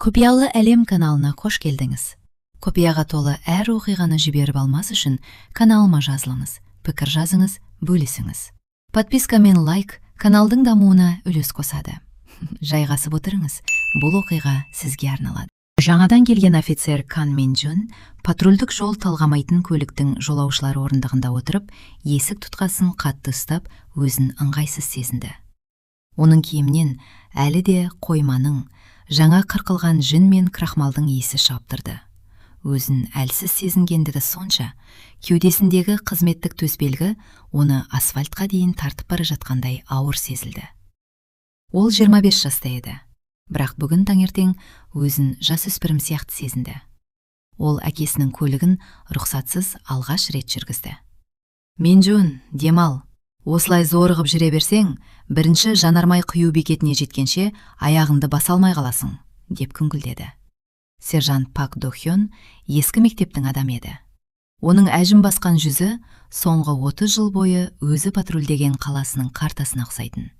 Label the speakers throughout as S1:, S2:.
S1: Құпиялы әлем каналына қош келдіңіз. Құпияға толы әр оқиғаны жіберіп алмас үшін каналыма жазылыңыз, пікір жазыңыз, бөлісіңіз. Подписка мен лайк каналдың дамуына үлес қосады. Жайғасып отырыңыз, бұл оқиға сізге арналады. Жаңадан келген офицер Кан Мин Джун патрульдік жол талғамайтын көліктің жолаушылар орындығында отырып, есік тұтқасын қатты ұстап, өзін ыңғайсыз сезінді. Оның киімінен әлі де қойманың, жаңа қырқылған жүн мен крахмалдың иісі шығып тұрды. Өзін әлсіз сезінгендігі сонша, кеудесіндегі қызметтік төсбелгі оны асфальтқа дейін тартып бара жатқандай ауыр сезілді. Ол 25 жаста еді, бірақ бүгін таңертең өзін жасөспірім сияқты сезінді. Ол әкесінің көлігін рұқсатсыз алғаш рет жүргізді. «Минжун, демал. Осылай зорығып жүре берсең, бірінші жанармай құю бекетіне жеткенше аяғыңды баса алмай қаласың», – деп күңкілдеді. Сержант Пак Дохён ескі мектептің адамы еді. Оның әжім басқан жүзі соңғы 30 жыл бойы өзі патрульдеген қаласының картасына ұқсайтын.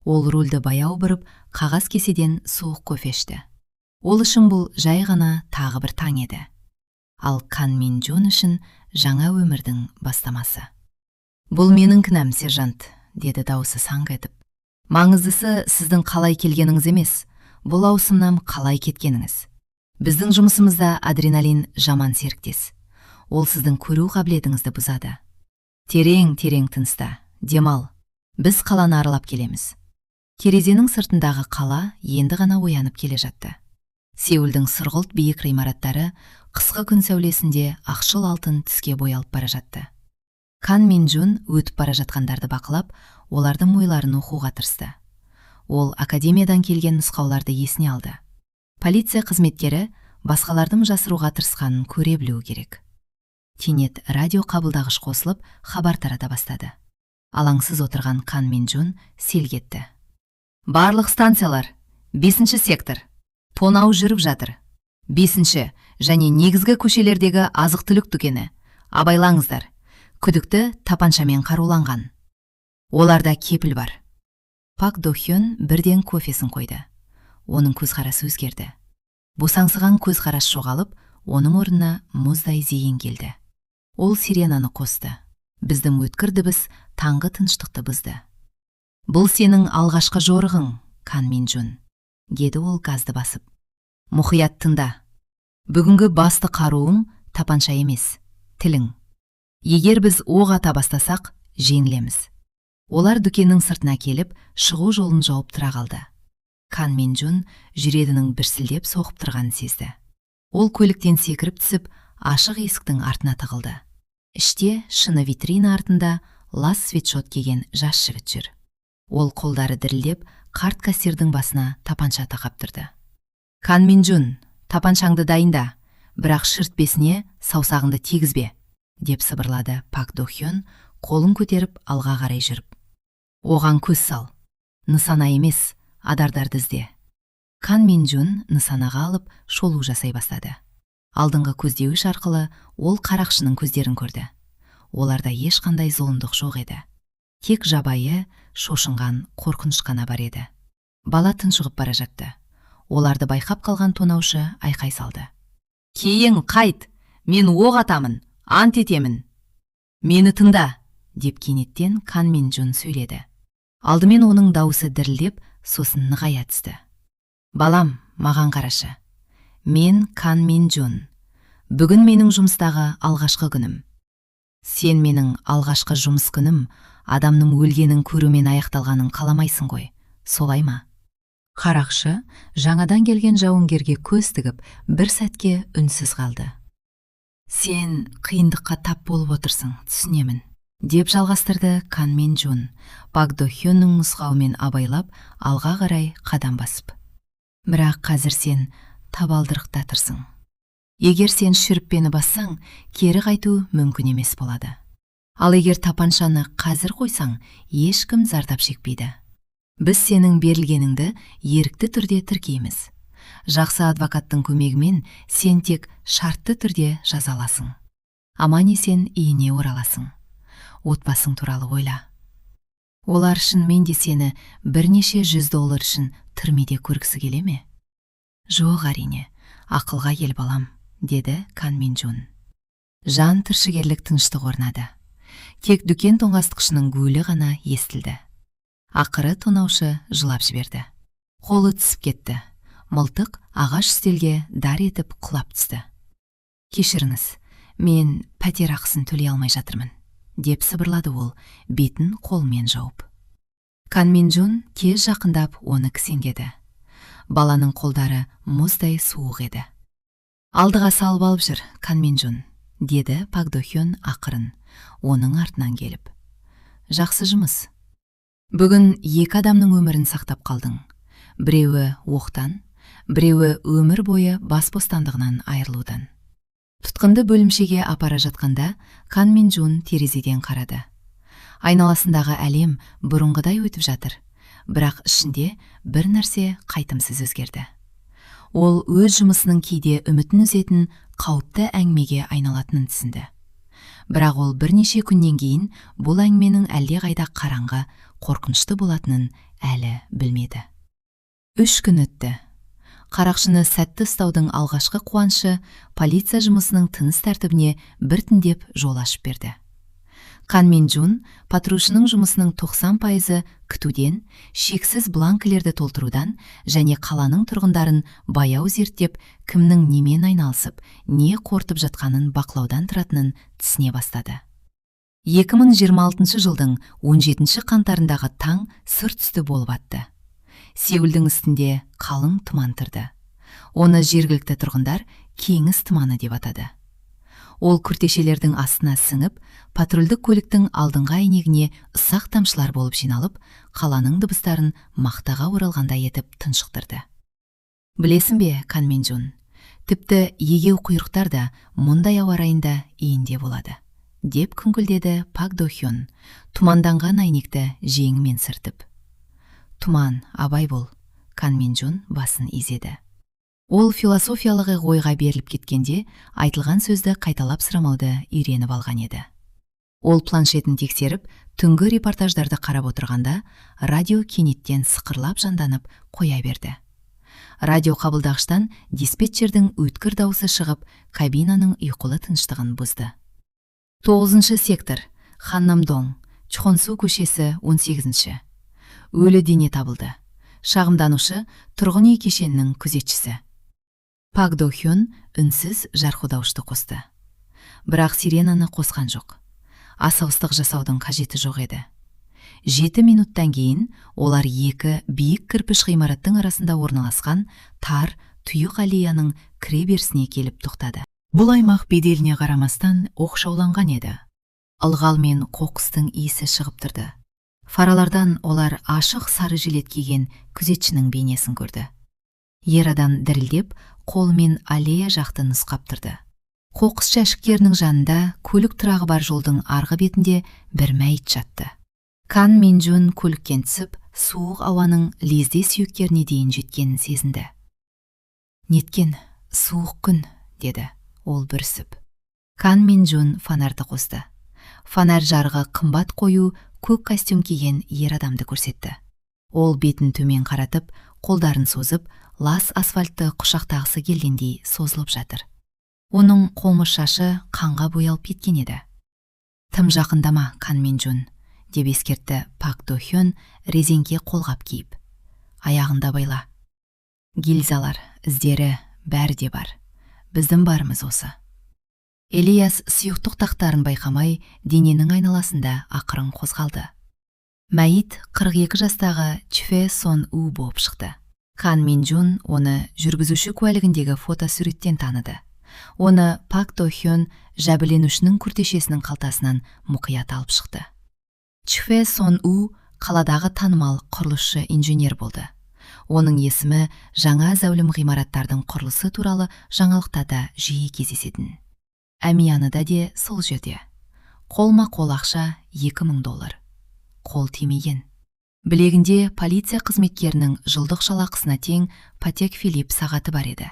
S1: Ол рульді баяу бұрып, қағаз кеседен суық кофе ішті. Ол үшін бұл жай ғана тағы бір таң еді. Ал Кан Мин Джун үшін жаңа өмірдің бастамасы. «Бұл менің кінәм, сержант», – деді даусы саңқ етіп. «Маңыздысы сіздің қалай келгеніңіз емес, бұл ауысымнан қалай кеткеніңіз. Біздің жұмысымызда адреналин жаман серіктес. Ол сіздің көру қабілетіңізді бұзады. Терең, терең тыныста, демал. Біз қаланы аралап келеміз». Терезенің сыртындағы қала енді ғана оянып келе жатты. Сеулдің сұрғылт биік ғимараттары қысқы күн сәулесінде ақшыл алтын түске боялып бара жатты. Кан Мин Джун өтіп бара жатқандарды бақылап, олардың ойларын оқуға тырысты. Ол академиядан келген нұсқауларды есіне алды. Полиция қызметкері басқалардың жасыруға тырысқанын көре білуі керек. Кенет радио қабылдағыш қосылып, хабар тарата бастады. Алаңсыз отырған Кан Мин Джун селк етті. «Барлық станциялар, бесінші сектор. Тонау жүріп жатыр. Бесінші және негізгі көшелердегі азық-түлік дүкені. Абайлаңыздар. Күдікті тапаншамен қаруланған. Оларда кепіл бар». Пак Дохён бірден кофесін қойды. Оның көзқарасы өзгерді. Босаңсыған көзқарас жоғалып, оның орнына мұздай зейін келді. Ол сиренаны қосты. Біздің өткір дыбыс таңғы тыныштықты бұзды. «Бұл сенің алғашқы жорығың, Кан Мин Джун», – деді ол газды басып. «Мұқият тыңда. Бүгінгі басты қаруың тапанша емес, тілің. Егер біз оқ ата бастасақ, жеңілеміз». Олар дүкеннің сыртына келіп, шығу жолын жауып тұра қалды. Кан Мин Джун жүрегінің дүрсілдеп соғып тұрғанын сезді. Ол көліктен секіріп түсіп, ашық есіктің артына тығылды. Іште, шыны витрина артында лас свитшот киген жас жігіт жүр. Ол қолдары дірілдеп, қарт кассирдің басына тапанша тақап тұрды. «Кан Мин Джун, тапаншаңды дайында, бірақ шүртпесіне саусағыңды тигізбе», – деп сыбырлады Пак Дохён, қолын көтеріп алға қарай жүріп. «Оған көз сал. Нысана емес, адардарды ізде». Кан Мин Джун нысанаға алып, шолу жасай бастады. Алдыңғы көздеуіш арқылы ол қарақшының көздерін көрді. Оларда ешқандай зұлымдық жоқ еді. Тек жабайы, шошынған қорқыныш қана бар еді. Бала тұншығып бара жатты. Оларды байқап қалған тонаушы айқай салды. «Кейін қайт! Мен оқ атамын, ант етемін!» «Мені тыңда!» – деп кенеттен Кан Мин Джун сөйледі. Алдымен оның дауысы дірілдеп, сосын нығая түсті. «Балам, маған қарашы. Мен Кан Мин Джун. Бүгін менің жұмыстағы алғашқы күнім. Сен менің алғашқы жұмыс күнім адамның өлгенін көрумен аяқталғанын қаламайсың ғой, солай ма?»
S2: Қарақшы жаңадан келген жауынгерге көз тігіп, бір сәтке үнсіз қалды.
S1: «Сен қиындыққа тап болып отырсың, түсінемін», – деп жалғастырды Кан Мин Джун, Пак До Хённің нұсқауымен абайлап, алға қарай қадам басып. «Бірақ қазір сен табалдырықта тұрсың. Егер сен шүріппені бассаң, кері қайту мүмкін емес болады. Ал егер тапаншаны қазір қойсаң, ешкім зардап шекпейді. Біз сенің берілгеніңді ерікті түрде тіркейміз. Жақсы адвокаттың көмегімен сен тек шартты түрде жаза аласың. Аман есен үйіне ораласың. Отбасың туралы ойла. Олар шынымен де сені бірнеше жүз доллар үшін түрмеде көргісі келе ме?» Жоқ, әрине, ақылға кел, балам, деді Кан Мин Джун. Жан түршігерлік тыныштық орнады. Тек дүкен тоңазытқышының гуілі ғана естілді. Ақыры тонаушы жылап жіберді. Қолы түсіп кетті. Мылтық ағаш үстелге дар етіп құлап түсті. «Кешіріңіз, мен пәтер ақысын төлей алмай жатырмын», деп сыбырлады ол, бетін қолымен жауып. Кан Мин Джун тез жақындап, оны кісендеді. Баланың қолдары мұздай суық еді. «Алдыға салып алып жүр, Кан Мин Джун», деді Пак До Хён ақырын, оның артынан келіп. «Жақсы жұмыс. Бүгін екі адамның өмірін сақтап қалдың. Біреуі оқтан, біреуі өмір бойы бас бостандығынан айырылудан». Тұтқынды бөлімшеге апара жатқанда, Кан Мин Джун терезеден қарады. Айналасындағы әлем бұрынғыдай өтіп жатыр, бірақ ішінде бір нәрсе қайтымсыз өзгерді. Ол өз жұмысының кейде үмітін үзетін қауіпті әңгімеге айналатынын түсінді. Бірақ ол бірнеше күннен кейін бұл әңгіменің әлдеқайда қараңғы, қорқынышты болатынын әлі білмеді. 3 күн өтті. Қарақшыны сәтті ұстаудың алғашқы қуанышы полиция жұмысының тыныс тәртібіне біртіндеп жол ашып берді. Кан Мин Джун патрульшінің жұмысының 90%-ы күтуден, шексіз бланкілерді толтырудан және қаланың тұрғындарын баяу зерттеп, кімнің немен айналысып, не қорытып жатқанын бақылаудан тұратынын түсіне бастады. 2026 жылдың 17 қаңтарындағы таң сұр түсті болып атты. Сеулдің үстінде қалың тұман тұрды. Оны жергілікті тұрғындар кеңіс тұманы деп атады. Ол күртешелердің астына сіңіп, патрульдік көліктің алдыңғы әйнегіне ұсақ тамшылар болып жиналып, қаланың дыбыстарын мақтаға оралғандай етіп тұншықтырды. «Білесің бе, Кан Мин Джун, тіпті егеу құйрықтар да мұндай ауа райында үйінде болады», деп күңкілдеді Пак До Хён, тұманданған әйнекті жеңімен сүртіп. «Тұман, абай бол», Кан Мин Джун басын изеді. Ол философиялық ойға беріліп кеткенде, айтылған сөзді қайталап сұрамауды үйреніп алған еді. Ол планшетін тексеріп, түнгі репортаждарды қарап отырғанда, радио кенеттен сықырлап жанданып қоя берді. Радио қабылдағыштан диспетчердің өткір даусы шығып, кабинаның ұйқылы тыныштығын бұзды. «Тоғызыншы сектор, Ханнамдong, Чхонсу көшесі 18-ші. Өлі дене табылды. Шағымданушы — тұрғын үй кешенінің күзетшісі». Пак До Хён үнсіз жарқылдауышты қосты. Бірақ сиренаны қосқан жоқ. Асығыстық жасаудың қажеті жоқ еді. 7 минуттан кейін олар екі биік кірпіш ғимараттың арасында орналасқан тар, тұйық аллеяның кіре берісіне келіп тоқтады. Бұл аймақ беделіне қарамастан оқшауланған еді. Ылғал мен қоқыстың иісі шығып тұрды. Фаралардан олар ашық сары жилет киген күзетшінің бейнесін көрді. Ер адам дірілдеп, қолымен аллея жақты нұсқап тұрды. Қоқыс жәшіктерінің жанында, көлік тұрағы бар жолдың арғы бетінде бір мәйіт жатты. Кан Мин Джун көліктен түсіп, суық ауаның лезде сүйектеріне дейін жеткенін сезінді. «Неткен суық күн», деді ол бүрісіп. Кан Мин Джун фонарды қосты. Фонарь жарығы қымбат қою көк костюм киген ер адамды көрсетті. Ол бетін төмен қаратып, қолдарын созып, лас асфальтты құшақтағысы келгендей созылып жатыр. Оның қоңыр шашы қанға боялып кеткен еді. «Тым жақындама, Кан Мин Джун», деп ескертті Пак До Хён, резеңке қолғап киіп. «Аяғында байла. Гильзалар, іздері бәрі де бар. Біздің барымыз осы». Элиас сұйықтық тақтарын байқамай, дененің айналасында ақырын қозғалды. Мәйіт 42 жастағы Чхве Сон У болып шықты. Кан Мин Джун оны жүргізуші куәлігіндегі фотосуреттен таныды. Оны Пак До Хён жәбірленушінің күртешесінің қалтасынан мұқият алып шықты. Чхве Сон У қаладағы танымал құрылысшы инженер болды. Оның есімі жаңа зәулім ғимараттардың құрылысы туралы жаңалықтарда жиі кездесетін. Әмияны да де сол жерде. Қолма-қол ақша 2000 доллар. Қол тимеген. Білегінде полиция қызметкерінің жылдық жалақысына тең Патек Филипп сағаты бар еді.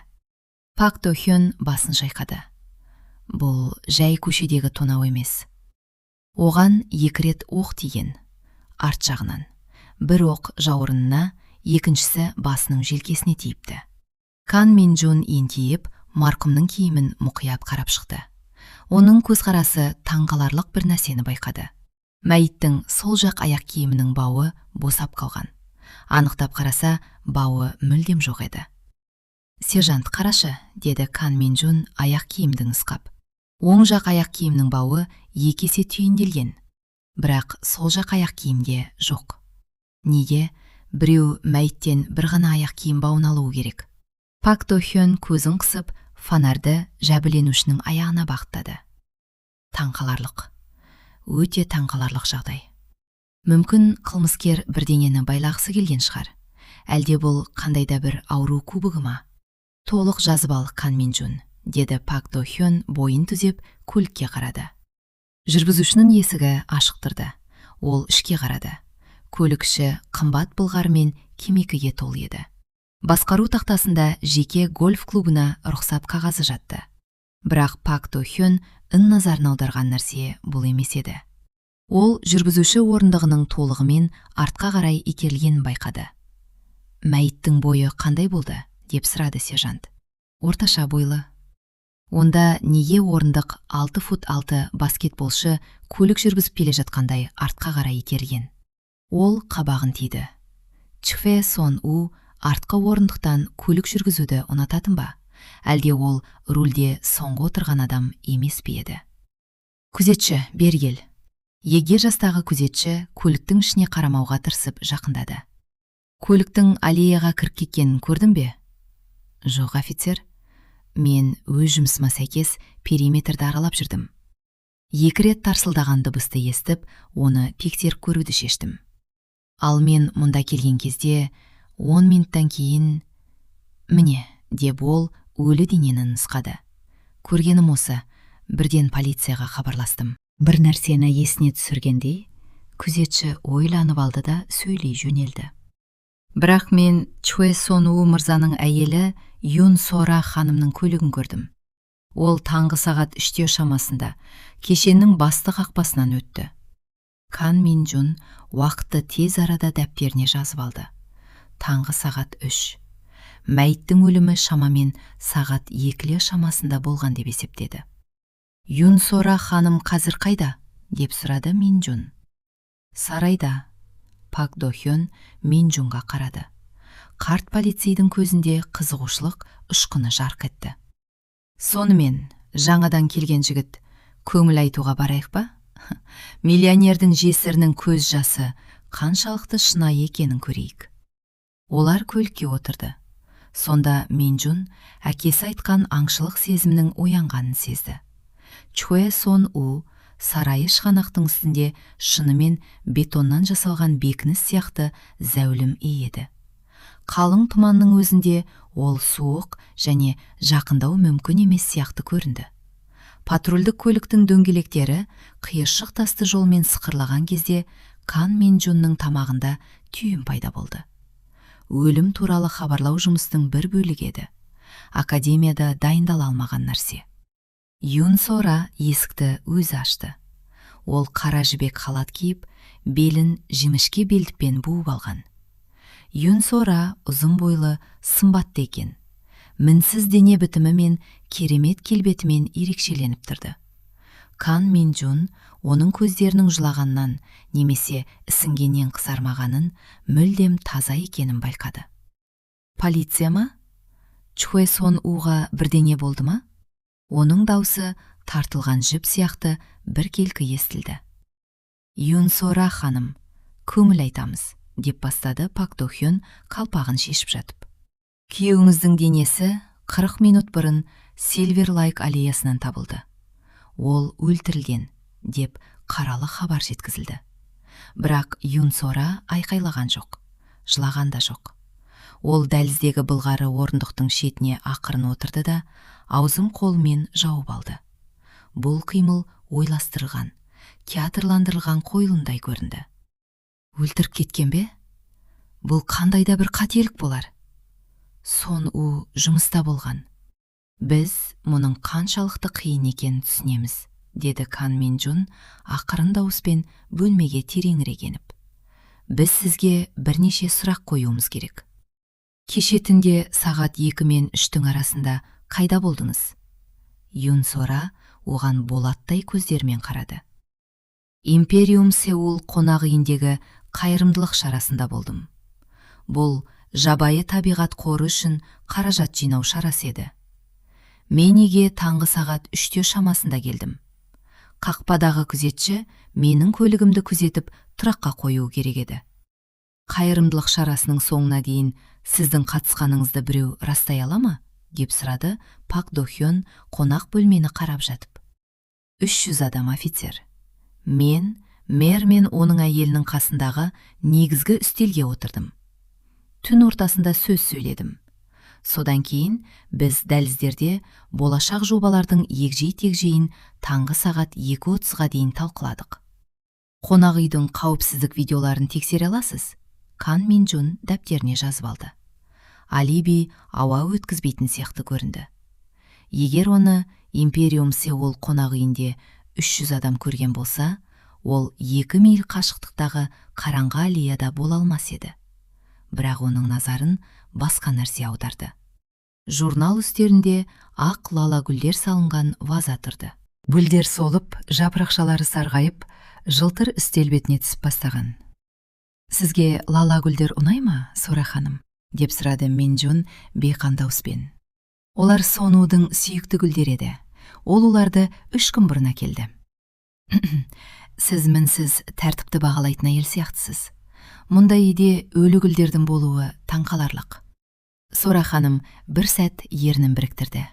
S1: Пак До Хён басын шайқады. Бұл жай көшедегі тонау емес. Оған екі рет оқ тиген. Арт жағынан. Бір оқ жауырынына, екіншісі басының желкесіне тиіпті. Кан Мин Джун ентиіп, марқұмның киімін мұқият қарап шықты. Оның көзқарасы таңғаларлық бір нәрсені байқады. Мәйіттің сол жақ аяқ киімінің бауы босап қалған. Анықтап қараса, бауы мүлдем жоқ еді. «Сержант, қарашы», – деді Кан Мин Джун аяқ киімді нұсқап. Оң жақ аяқ киімнің бауы екі есе түйінделген, бірақ сол жақ аяқ киімде жоқ. Неге біреу мәйіттен бір ғана аяқ киім бауын алуы керек? Пак До Хён көзін қысып, фонарды жәбірленушінің аяғына бағыттады. Таңқаларлық, өте таңқаларлық жағдай. Мүмкін, қылмыскер бірдеңені байлағысы келген шығар. Әлде бұл қандай да бір ауру кубогы ма? «Толық жазып ал, Кан Мин Джун», – деді Пак До Хён, бойын түзеп, көлікке қарады. Жүргізушінің есігі ашық тұрды. Ол ішке қарады. Көлік іші қымбат былғары мен темекіге толы еді. Басқару тақтасында жеке гольф клубына рұқсат қағазы жатты. Бірақ Пак До Хён ын назарын аударған нәрсе бұл емес еді. Ол жүргізуші орындығының толығымен артқа қарай итерілгенін байқады. «Мәйіттің бойы қандай болды?» – деп сұрады сержант. «Орташа бойлы». «Онда неге орындық 6 фут 6 баскетболшы көлік жүргізіп келе жатқандай артқа қарай итерілген?» Ол қабағын түйді. Чхве Сон У артқы орындықтан көлік жүргізуді ұнататын ба? Әлде ол рульде соңғы отырған адам емес пе еді? «Күзетші, бері кел». Егде жастағы күзетші көліктің ішіне қарамауға тырысып жақындады. «Көліктің аллеяға кіріп кеткенін көрдің бе?» «Жоқ, офицер. Мен өз жұмысыма сәйкес периметрді аралап жүрдім. Екі рет тарсылдаған дыбысты естіп, оны тексеріп көруді шештім. Ал мен мұнда келген кезде 10 минуттан кейін, міне», – деп ол өлі денені нұсқады. «Көргенім осы. Бірден полицияға хабарластым».
S2: Бір нәрсені есіне түсіргендей,
S1: күзетші ойланып алды да, сөйлей жөнелді. «Бірақ мен Чуэ Сон У мырзаның әйелі Юн Сора ханымның көлігін көрдім. Ол таңғы сағат 3-те шамасында кешеннің басты қақпасынан өтті». Кан Мин Джун уақытты тез арада дәптеріне жазып алды. Таңғы сағат 3. Мәйіттің өлімі шамамен сағат 2-лер шамасында болған деп есептеді. «Юн Сора ханым қазір қайда?» – деп сұрады Мин Джун. «Сарайда». Пак До Хён Мин Джунға қарады. Қарт полицейдің көзінде қызығушылық ұшқыны жарқ етті. «Сонымен, жаңадан келген жігіт, көңіл айтуға барайық па? Миллионердің жесірінің көз жасы қаншалықты шынайы екенін көрейік». Олар көлікке отырды. Сонда Минджун әкесі айтқан аңшылық сезімнің оянғанын сезді. Чхуэ Сон У сарайы шығанақтың үстінде шынымен бетоннан жасалған бекініс сияқты зәулім үй еді. Қалың тұманның өзінде ол суық және жақындау мүмкін емес сияқты көрінді. Патрульдік көліктің дөңгелектері қиыршық тасты жолмен сықырлаған кезде Кан Мин Джунның тамағында түйін пайда болды. Өлім туралы хабарлау жұмыстың бір бөлігі еді. Академияда дайындала алмаған нәрсе. Юн Сора есікті өзі ашты. Ол қара жібек халат киіп, белін жіңішке белдікпен буып алған. Юн Сора ұзын бойлы, сымбатты екен. Мінсіз дене бітімі мен керемет келбетімен ерекшеленіп тұрды. Кан Мин Джун оның көздерінің жылағаннан немесе ісінгеннен қызармағанын, мүлдем таза екенін байқады. «Полиция ма? Чхуэ Сон Уға бірдеңе болды ма?» Оның даусы тартылған жіп сияқты біркелкі естілді. «Юн Сора ханым, көңіл айтамыз», – деп бастады Пак До Хён қалпағын шешіп жатып. «Күйеуіңіздің денесі 40 минут бұрын Сильвер Лайк аллеясынан табылды. Ол өлтірілген деп қаралы хабар жеткізілді». Бірақ Юн Сора айқайлаған жоқ, жылаған да жоқ. Ол дәліздегі былғары орындықтың шетіне ақырын отырды да, аузын қолымен жауып алды. Бұл қимыл ойластырылған, театрландырылған қойылымдай көрінді. «Өлтіріп кеткен бе? Бұл қандай да бір қателік болар. Сон У жұмыста болған. Біз мұның қаншалықты қиын екенін түсінеміз», – деді Кан Мин Джун ақырын дауыспен, бөлмеге тереңірек еніп. «Біз сізге бірнеше сұрақ қоюымыз керек».
S2: Кеше түнде сағат 2 мен 3-тің арасында қайда болдыңыз? Юн Сора оған болаттай көздерімен қарады. Империум Сеул қонақ үйіндегі қайырымдылық шарасында болдым. Бұл жабайы табиғат қоры үшін қаражат жинау шарасы еді. Мен үйге таңғы сағат 3-те шамасында келдім. Қақпадағы күзетші менің көлігімді күзетіп, тұраққа қоюы керек еді. Қайырымдылық шарасының соңына дейін сіздің қатысқаныңызды біреу растай ала ма? деп сұрады Пак Дохён қонақ бөлмені қарап жатып. 300 адам, офицер. Мен мэр мен оның әйелінің қасындағы негізгі үстелге отырдым. Түн ортасында сөз сөйледім. Содан кейін біз дәліздерде болашақ жобалардың егжей-тегжейін таңғы сағат 2:30-ға дейін талқыладық. Қонақ үйдің қауіпсіздік видеоларын тексере аласыз. Кан Мин Джун дәптеріне жазып алды. Алиби ауа өткізбейтін сияқты көрінді. Егер оны Империум Сеул қонақ үйінде 300 адам көрген болса, ол 2 миль қашықтықтағы қараңғы аллеяда бола алмас еді. Бірақ оның назарын басқа нәрсе аударды. Журнал үстелінде ақ лала гүлдер салынған ваза тұрды.
S3: Гүлдер солып, жапырақшалары сарғайып, жылтыр үстел бетіне түсіп бастаған. «Сізге лала гүлдер ұнай ма, Сора ханым?» деп сұрады Минджун бейқам дауыспен. Олар Сонудың сүйікті гүлдері еді. Ол оларды 3 күн бұрын әкелді. Сіз мінсіз тәртіпті бағалайтын әйел сияқтысыз. Мұндай үйде өлі гүлдердің болуы таңқаларлық.
S2: Сора ханым бір сәт ернін біріктірді.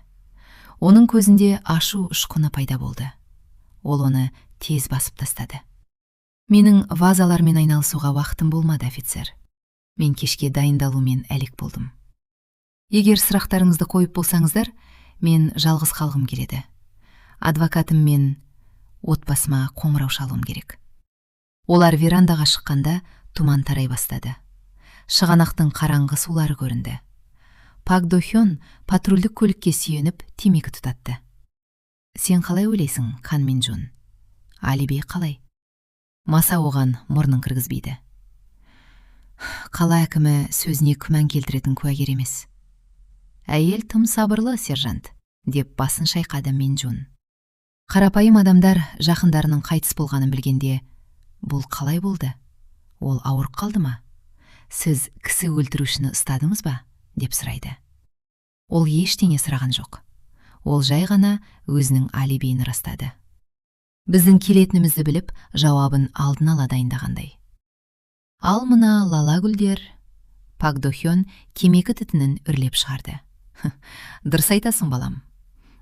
S2: Оның көзінде ашу ұшқыны пайда болды. Ол оны тез басып тастады. Менің вазалармен айналысуға уақытым болмады, офицер. Мен кешке дайындалумен әлек болдым. Егер сұрақтарыңызды қойып болсаңыздар, мен жалғыз қалғым келеді. Адвокатым мен отбасыма қоңырау шалуым керек. Олар верандаға шыққанда, тұман тарай бастады. Шығанақтың қараңғы сулары көрінді. Пак Дохён патрульдік көлікке сүйеніп, темекі тұтатты. Сен қалай ойлайсың, Кан Мин Джун? Алиби қалай? Маса оған мұрнын кіргізбейді. Қала әкімі сөзіне күмән келтіретін куәгер емес. Әйел тым сабырлы, сержант, деп басын шайқады Мин Джун. Қарапайым адамдар жақындарының қайтыс болғанын білгенде: «Бұл қалай болды? Ол ауырып қалды ма? Сіз кісі өлтірушіні ұстадыңыз ба?» деп сұрайды. Ол ештеңе сұраған жоқ. Ол жай ғана өзінің алибиін растады. Біздің келетінімізді біліп, жауабын алдын ала дайындағандай. Ал мына лала гүлдер? Пак Дохён темекі түтінін үрлеп шығарды. Дұрыс айтасың, балам.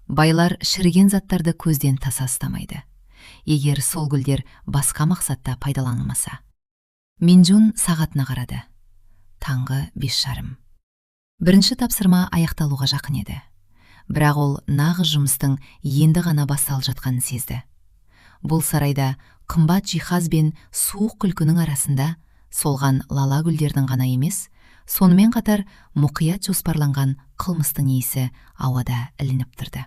S2: Байлар шіріген заттарды көзден таса ұстамайды, егер сол гүлдер басқа мақсатта пайдаланылмаса. Минджун сағатына қарады. Таңғы 5:30. Бірінші тапсырма аяқталуға жақын еді. Бірақ ол нағыз жұмыстың енді ғана басталып жатқанын сезді. Бұл сарайда қымбат жиһаз бен суық күлкінің арасында солған лала гүлдердің ғана емес, сонымен қатар мұқият жоспарланған қылмыстың иісі ауада ілініп тұрды.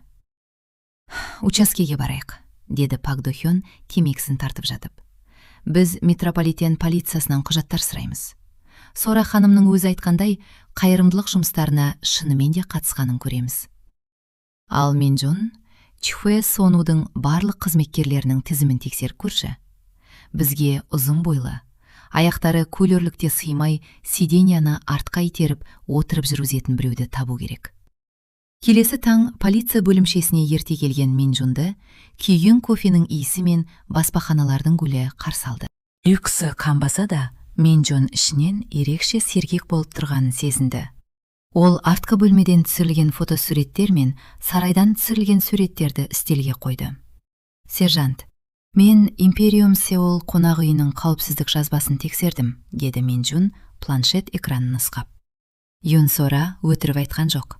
S2: Учаскеге барайық, деді Пак Дохён темекісін тартып жатып. Біз метрополитен полициясынан құжаттар сұраймыз. Сора ханымның өзі айтқандай, қайырымдылық жұмыстарына шынымен де қатысқанын көреміз. Ал Минджун, Чхве Сонудың барлық қызметкерлерінің тізімін тексеріп көрші. Бізге ұзын бойлы, аяқтары көлерлікте сыймай, сиденьяны артқа итеріп отырып жүргізетін біреуді табу керек. Келесі таң полиция бөлімшесіне ерте келген Минджунды күйген кофенің иісі мен баспаханалардың гүлі қарсы алды.
S3: Ұйқысы қанбаса да, Минджун ішінен ерекше сергек болып тұрғанын сезінді.
S2: Ол артқы бөлмеден түсірілген фотосуреттер мен сарайдан түсірілген суреттерді үстелге қойды. Сержант, мен Империум Сеул қонақ үйінің қауіпсіздік жазбасын тексердім, деді Минджун планшет экранын нұсқап. Юн Сора өтірік айтқан жоқ.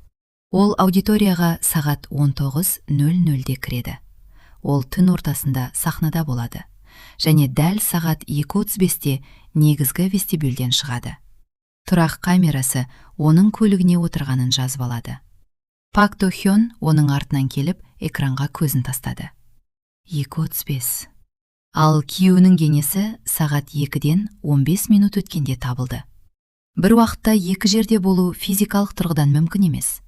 S2: Ол аудиторияға сағат 19:00-де кіреді. Ол түн ортасында сахнада болады және дәл сағат 2:35-те негізгі вестибюльден шығады. Тұрақ камерасы оның көлігіне отырғанын жазып алады. Пак До Хён оның артынан келіп, экранға көзін тастады. 2:35. Ал күйеуінің денесі сағат 2-ден 15 минут өткенде табылды.
S3: Бір уақытта екі жерде болу физикалық тұрғыдан мүмкін емес.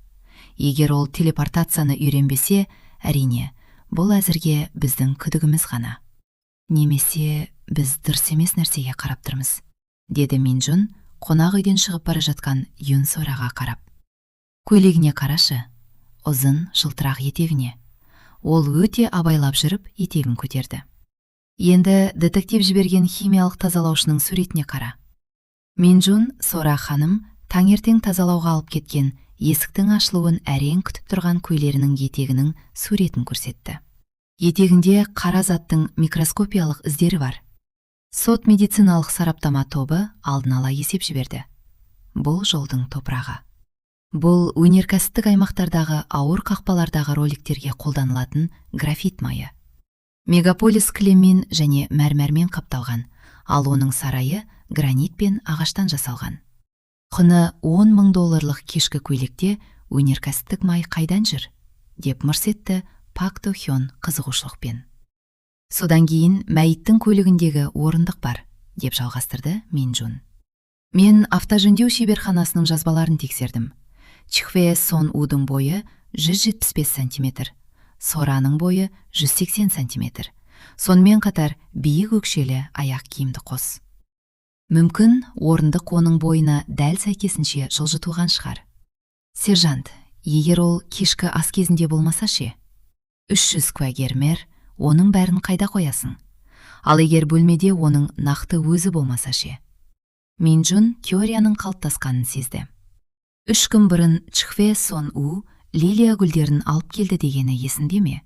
S3: Егер ол телепортацияны үйренбесе, әрине, бұл әзірге біздің күдігіміз ғана. Немесе біз дұрыс емес нәрсеге қарап тұрмыз, деді Минжун қонақ үйден шығып бара жатқан Юн Сораға қарап. Көйлегіне қарашы, ұзын жылтырақ етегіне. Ол өте абайлап жүріп етегін көтерді. Енді детектив жіберген химиялық тазалаушының суретіне қара. Минжун Сора ханым таңертең тазалауға алып кеткен есіктің ашылуын әрең күтіп тұрған көйлегінің етегінің суретін көрсетті. Етегінде қара заттың микроскопиялық іздері бар. Сот медициналық сараптама тобы алдын ала есеп жіберді. Бұл жолдың топырағы. Бұл өнеркәсіптік аймақтардағы ауыр қақпалардағы роликтерге қолданылатын графит майы. Мегаполис кілеммен және мәрмәрмен қапталған, ал оның сарайы гранит пен ағаштан жасалған. Құны 10 мың долларлық кешкі көйлекте өнеркәсіптік май қайдан жүр? Деп мырс етті Пак До Хён қызығушылықпен. Содан кейін мәйіттің көлігіндегі орындық бар, деп жалғастырды Минжун. Мен автожөндеу шеберханасының жазбаларын тексердім. Чхве Сон Удың бойы 175 сантиметр, Сораның бойы 180 сантиметр. Сонымен қатар биік өкшелі аяқ киімді қос. Мүмкін, орындық оның бойына дәл сәйкесінше жылжытылған шығар. Сержант, егер ол кешкі ас кезінде болмаса ше? 300 куәгер мэр, оның бәрін қайда қоясың? Ал егер бөлмеде оның нақты өзі болмаса ше? Минжун теорияның қалыптасқанын сезді. 3 күн бұрын Чхве Сон У лилия гүлдерін алып келді дегені есінде ме?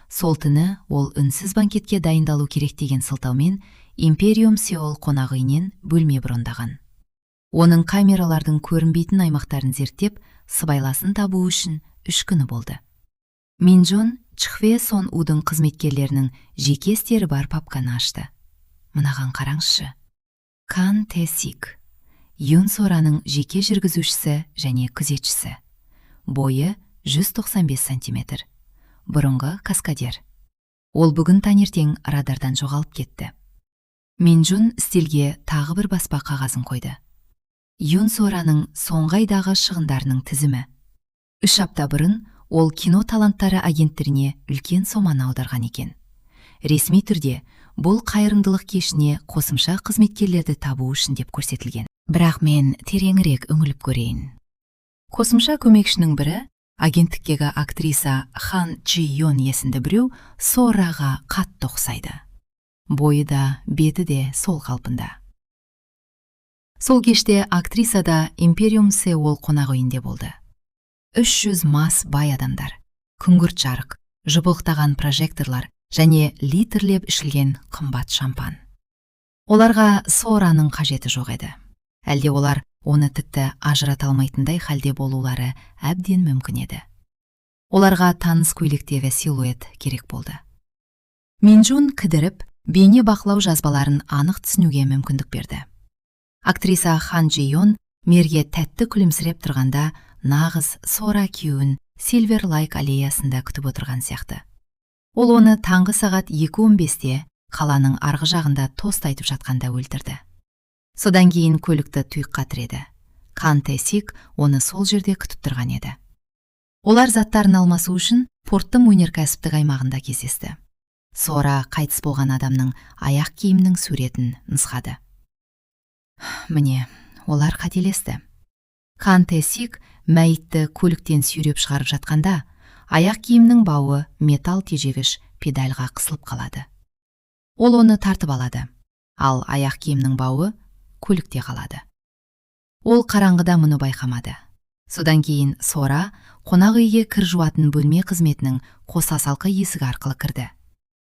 S3: Сол түні ол үнсіз банкетке дайындалу керек деген сылтаумен Империум Сеул қонақ үйінен бөлме брондаған. Оның камералардың көрінбейтін аймақтарын зерттеп, сыбайласын табу үшін 3 күні болды. Минжун Чхве Сон Удың қызметкерлерінің жеке істері бар папканы ашты. Мынаған қараңызшы. Кан Те Сик. Юн Сораның жеке жүргізушісі және күзетшісі. Бойы 195 сантиметр. Бұрынғы каскадер. Ол бүгін таңертең радардан жоғалып кетті. Минжун стелге тағы бір баспа қағазын қойды. Юн Сораның соңғы айдағы шығындарының тізімі. 3 апта бұрын ол кино таланттары агенттеріне үлкен соманы аударған екен. Ресми түрде бұл қайырымдылық кешіне қосымша қызметкерлерді табу үшін деп көрсетілген. Бірақ мен тереңірек үңіліп көрейін. Қосымша көмекшінің бірі, агенттіктегі актриса Хан Чи Йон есімді біреу, Сораға қатты ұқсайды. Бойы да, беті де сол қалпында. Сол кеште актриса да Империум Сеул қонақ үйінде болды. 300 мас бай адамдар, күңгірт жарық, жыпылықтаған прожекторлар және литрлеп ішілген қымбат шампан. Оларға Сораның қажеті жоқ еді. Әлде олар оны тіпті ажырата алмайтындай халде болулары әбден мүмкін еді. Оларға таныс көйлектегі силуэт керек болды. Минжун кідіріп, бейне бақылау жазбаларын анық түсінуге мүмкіндік берді. Актриса Хан Джи Йон мерге тәтті күлімсіреп тұрғанда, нағыз Сора күйеуін Сильвер Лайк аллеясында күтіп отырған сияқты. Ол оны таңғы сағат 2:15-те қаланың арғы жағында тост айтып жатқанда өлтірді. Содан кейін көлікті тұйыққа тіреді. Кан Сик оны сол жерде күтіп тұрған еді. Олар заттарын алмасу үшін порттың өнеркәсіптік аймағында кездесті. Сора қайтыс болған адамның аяқ киімінің суретін нұсқады. Міне, олар қателесті. Кан Сик мәйітті көліктен сүйреп шығарып жатқанда, аяқ киімнің бауы металл тежегіш педальға қысылып қалады. Ол оны тартып алады, ал аяқ киімнің бауы көлікте қалады. Ол қараңғыда мұны байқамады. Содан кейін Сора қонақ үйге кір жуатын бөлме қызметінің қосалқы есігі арқылы кірді.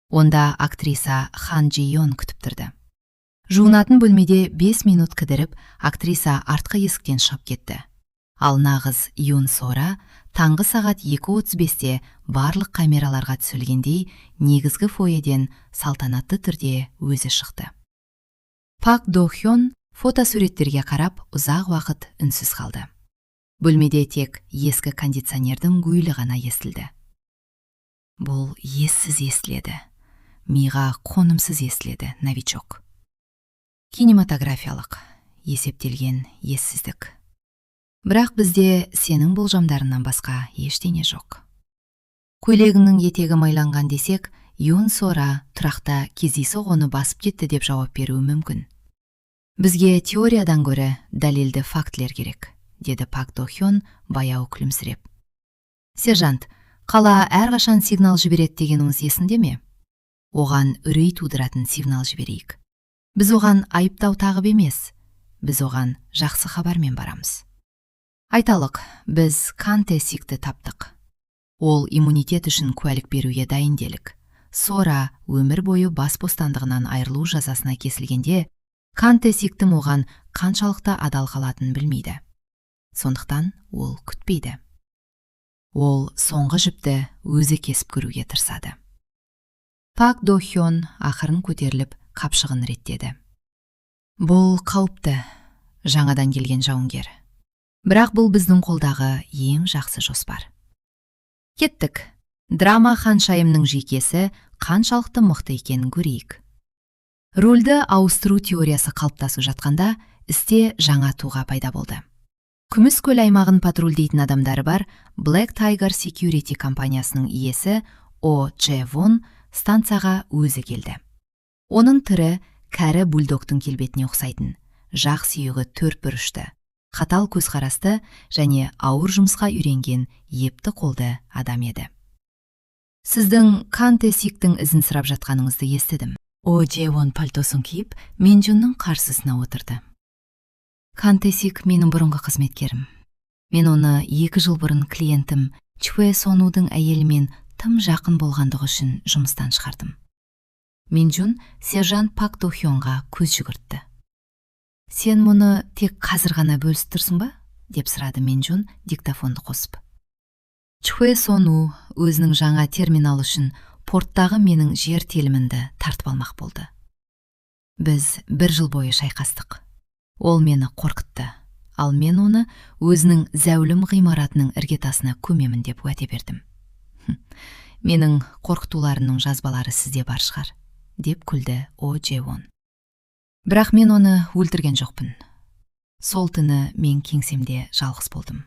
S3: Онда актриса Хан Джи Йон күтіп тұрды. Жуынатын бөлмеде 5 минут кідіріп, актриса артқы есіктен шығып кетті. Ал нағыз Юн Сора таңғы сағат 2:35-те барлық камераларға түсірілгендей негізгі фойеден салтанатты түрде өзі шықты. Пак До Хён фотосуреттерге қарап ұзақ уақыт үнсіз қалды. Бөлмеде тек ескі кондиционердің гуілі ғана естілді. Бұл ессіз естіледі. Миға қонымсыз естіледі, новичок. Кинематографиялық.
S2: Есептелген ессіздік. Бірақ бізде сенің болжамдарыңнан басқа ештеңе жоқ. Көйлегіңнің етегі майланған десек, Юн Сора тұрақта кездейсоқ оны басып кетті деп жауап беруі мүмкін. Бізге теориядан гөрі дәлелді фактілер керек, деді Пак До Хён баяу күлімсіреп. Сержант, қала әрқашан сигнал жібереді дегеніңіз есінде ме? Оған үрей тудыратын сигнал жіберейік. Біз оған айыптау тағып емес, біз оған жақсы хабармен барамыз. Айталық, біз Кан Тэ Сикті таптық. Ол иммунитет үшін куәлік беруге дайын делік. Сора өмір бойы бас бостандығынан айырылу жазасына кесілгенде, Кан Тэ Сиктің оған қаншалықты адал қалатынын білмейді. Сондықтан ол күтпейді. Ол соңғы жіпті өзі кесіп көруге тырысады. Пак До Хён ақырын көтеріліп, қапшығын реттеді. Бұл қауіпті, жаңадан келген жауынгер. Бірақ бұл біздің қолдағы ең жақсы жоспар. Кеттік. Драма ханшайымның жүйкесі қаншалықты мықты екенін көрейік. Рөлді ауыстыру теориясы қалыптасып жатқанда, істе жаңа тұлға пайда болды. Күміс көл аймағын патрульдейтін адамдары бар Black Tiger Security компаниясының иесі О Дже Вон станцияға өзі келді. Оның түрі кәрі бульдогтың келбетіне ұқсайтын, жақ сүйегі төрт бұрышты, қатал көзқарасты және ауыр жұмысқа үйренген епті қолды адам еді. Сіздің Кан Тэ Сиктің ізін сұрап жатқаныңызды естідім. О Дже Вон пальтосын киіп, Минжунның қарсысына отырды. Кан Тэ Сик менің бұрынғы қызметкерім. Мен оны 2 жыл бұрын клиентім Чуэ Сонудың әйелімен тым жақын болғандығы үшін жұмыстан шығардым. Минжун сержант Пак До Хёнға көз жүгіртті. Сен мұны тек қазір ғана бөлісіп тұрсың ба? деп сұрады Минжун диктофонды қосып. Чхуэ Сону өзінің жаңа терминалы үшін порттағы менің жер телімімді тартып алмақ болды. Біз бір жыл бойы шайқастық. Ол мені қорқытты, ал мен оны өзінің зәулім ғимаратының іргетасына көмемін деп уәде бердім. Менің қорқытуларымның жазбалары сізде бар шығар, деп күлді О Дже Вон. Бірақ мен оны өлтірген жоқпын. Сол түні мен кеңсемде жалғыз болдым.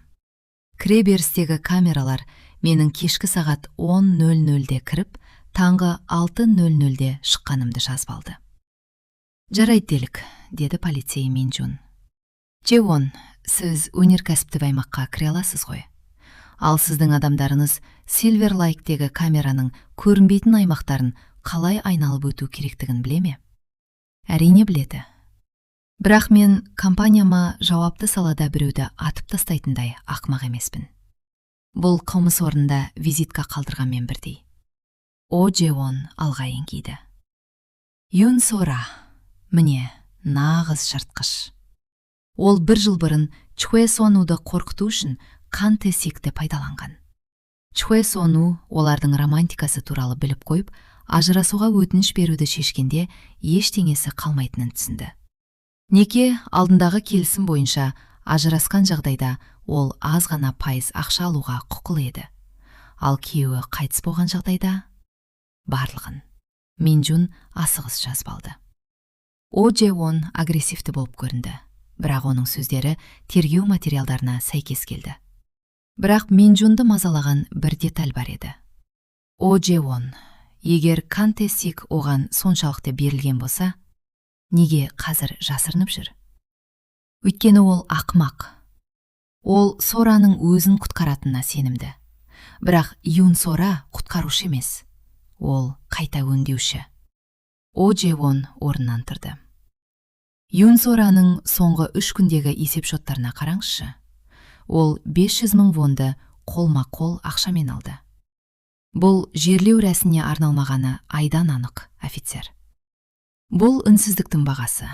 S2: Кіре берістегі камералар менің кешкі сағат 10.00-де кіріп, таңғы 6.00-де шыққанымды жазып алды. Жарайды делік, деді полицей Минжун. Джеуон, сіз өнеркәсіптік аймаққа кіре аласыз ғой. Ал сіздің адамдарыңыз Сильвер Лайктегі камераның көрінбейтін аймақтарын қалай айналып өту керектігін біле ме? Әрине біледі. Бірақ мен компанияма жауапты салада біреуді атып тастайтындай ақымақ емеспін. Бұл қылмыс орнында визитка қалдырғанмен бірдей. О Джеон алға еңкейді. Юн Сора, міне, нағыз жыртқыш. Ол бір жыл бұрын Чхуэ Сонуды қорқыту үшін Кан Тэ Сикті пайдаланған. Чхуэ Сону олардың романтикасы туралы біліп қойып, ажырасуға өтініш беруді шешкенде ештеңесі қалмайтынын түсінді. Неке алдындағы келісім бойынша ажырасқан жағдайда ол аз ғана пайыз ақша алуға құқылы еді. Ал күйеуі қайтыс болған жағдайда барлығын. Минжун асығыс жазып алды. О Дже Вон агрессивті болып көрінді, бірақ оның сөздері тергеу материалдарына сәйкес келді. Бірақ Минжунды мазалаған бір деталь бар еді. О Дже Вон, егер Кан Тэ Сик оған соншалықты берілген болса, неге қазір жасырынып жүр? Өйткені ол ақымақ. Ол Сораның өзін құтқаратынына сенімді. Бірақ Юн Сора құтқарушы емес, ол қайта өңдеуші. О Дже Вон орнынан тұрды. Юн Сораның соңғы 3 күндегі есепшоттарына қараңызшы. Ол 500 мың вонды қолма-қол ақшамен алды. Бұл жерлеу рәсіміне арналмағаны айдан анық, офицер. Бұл үнсіздіктің бағасы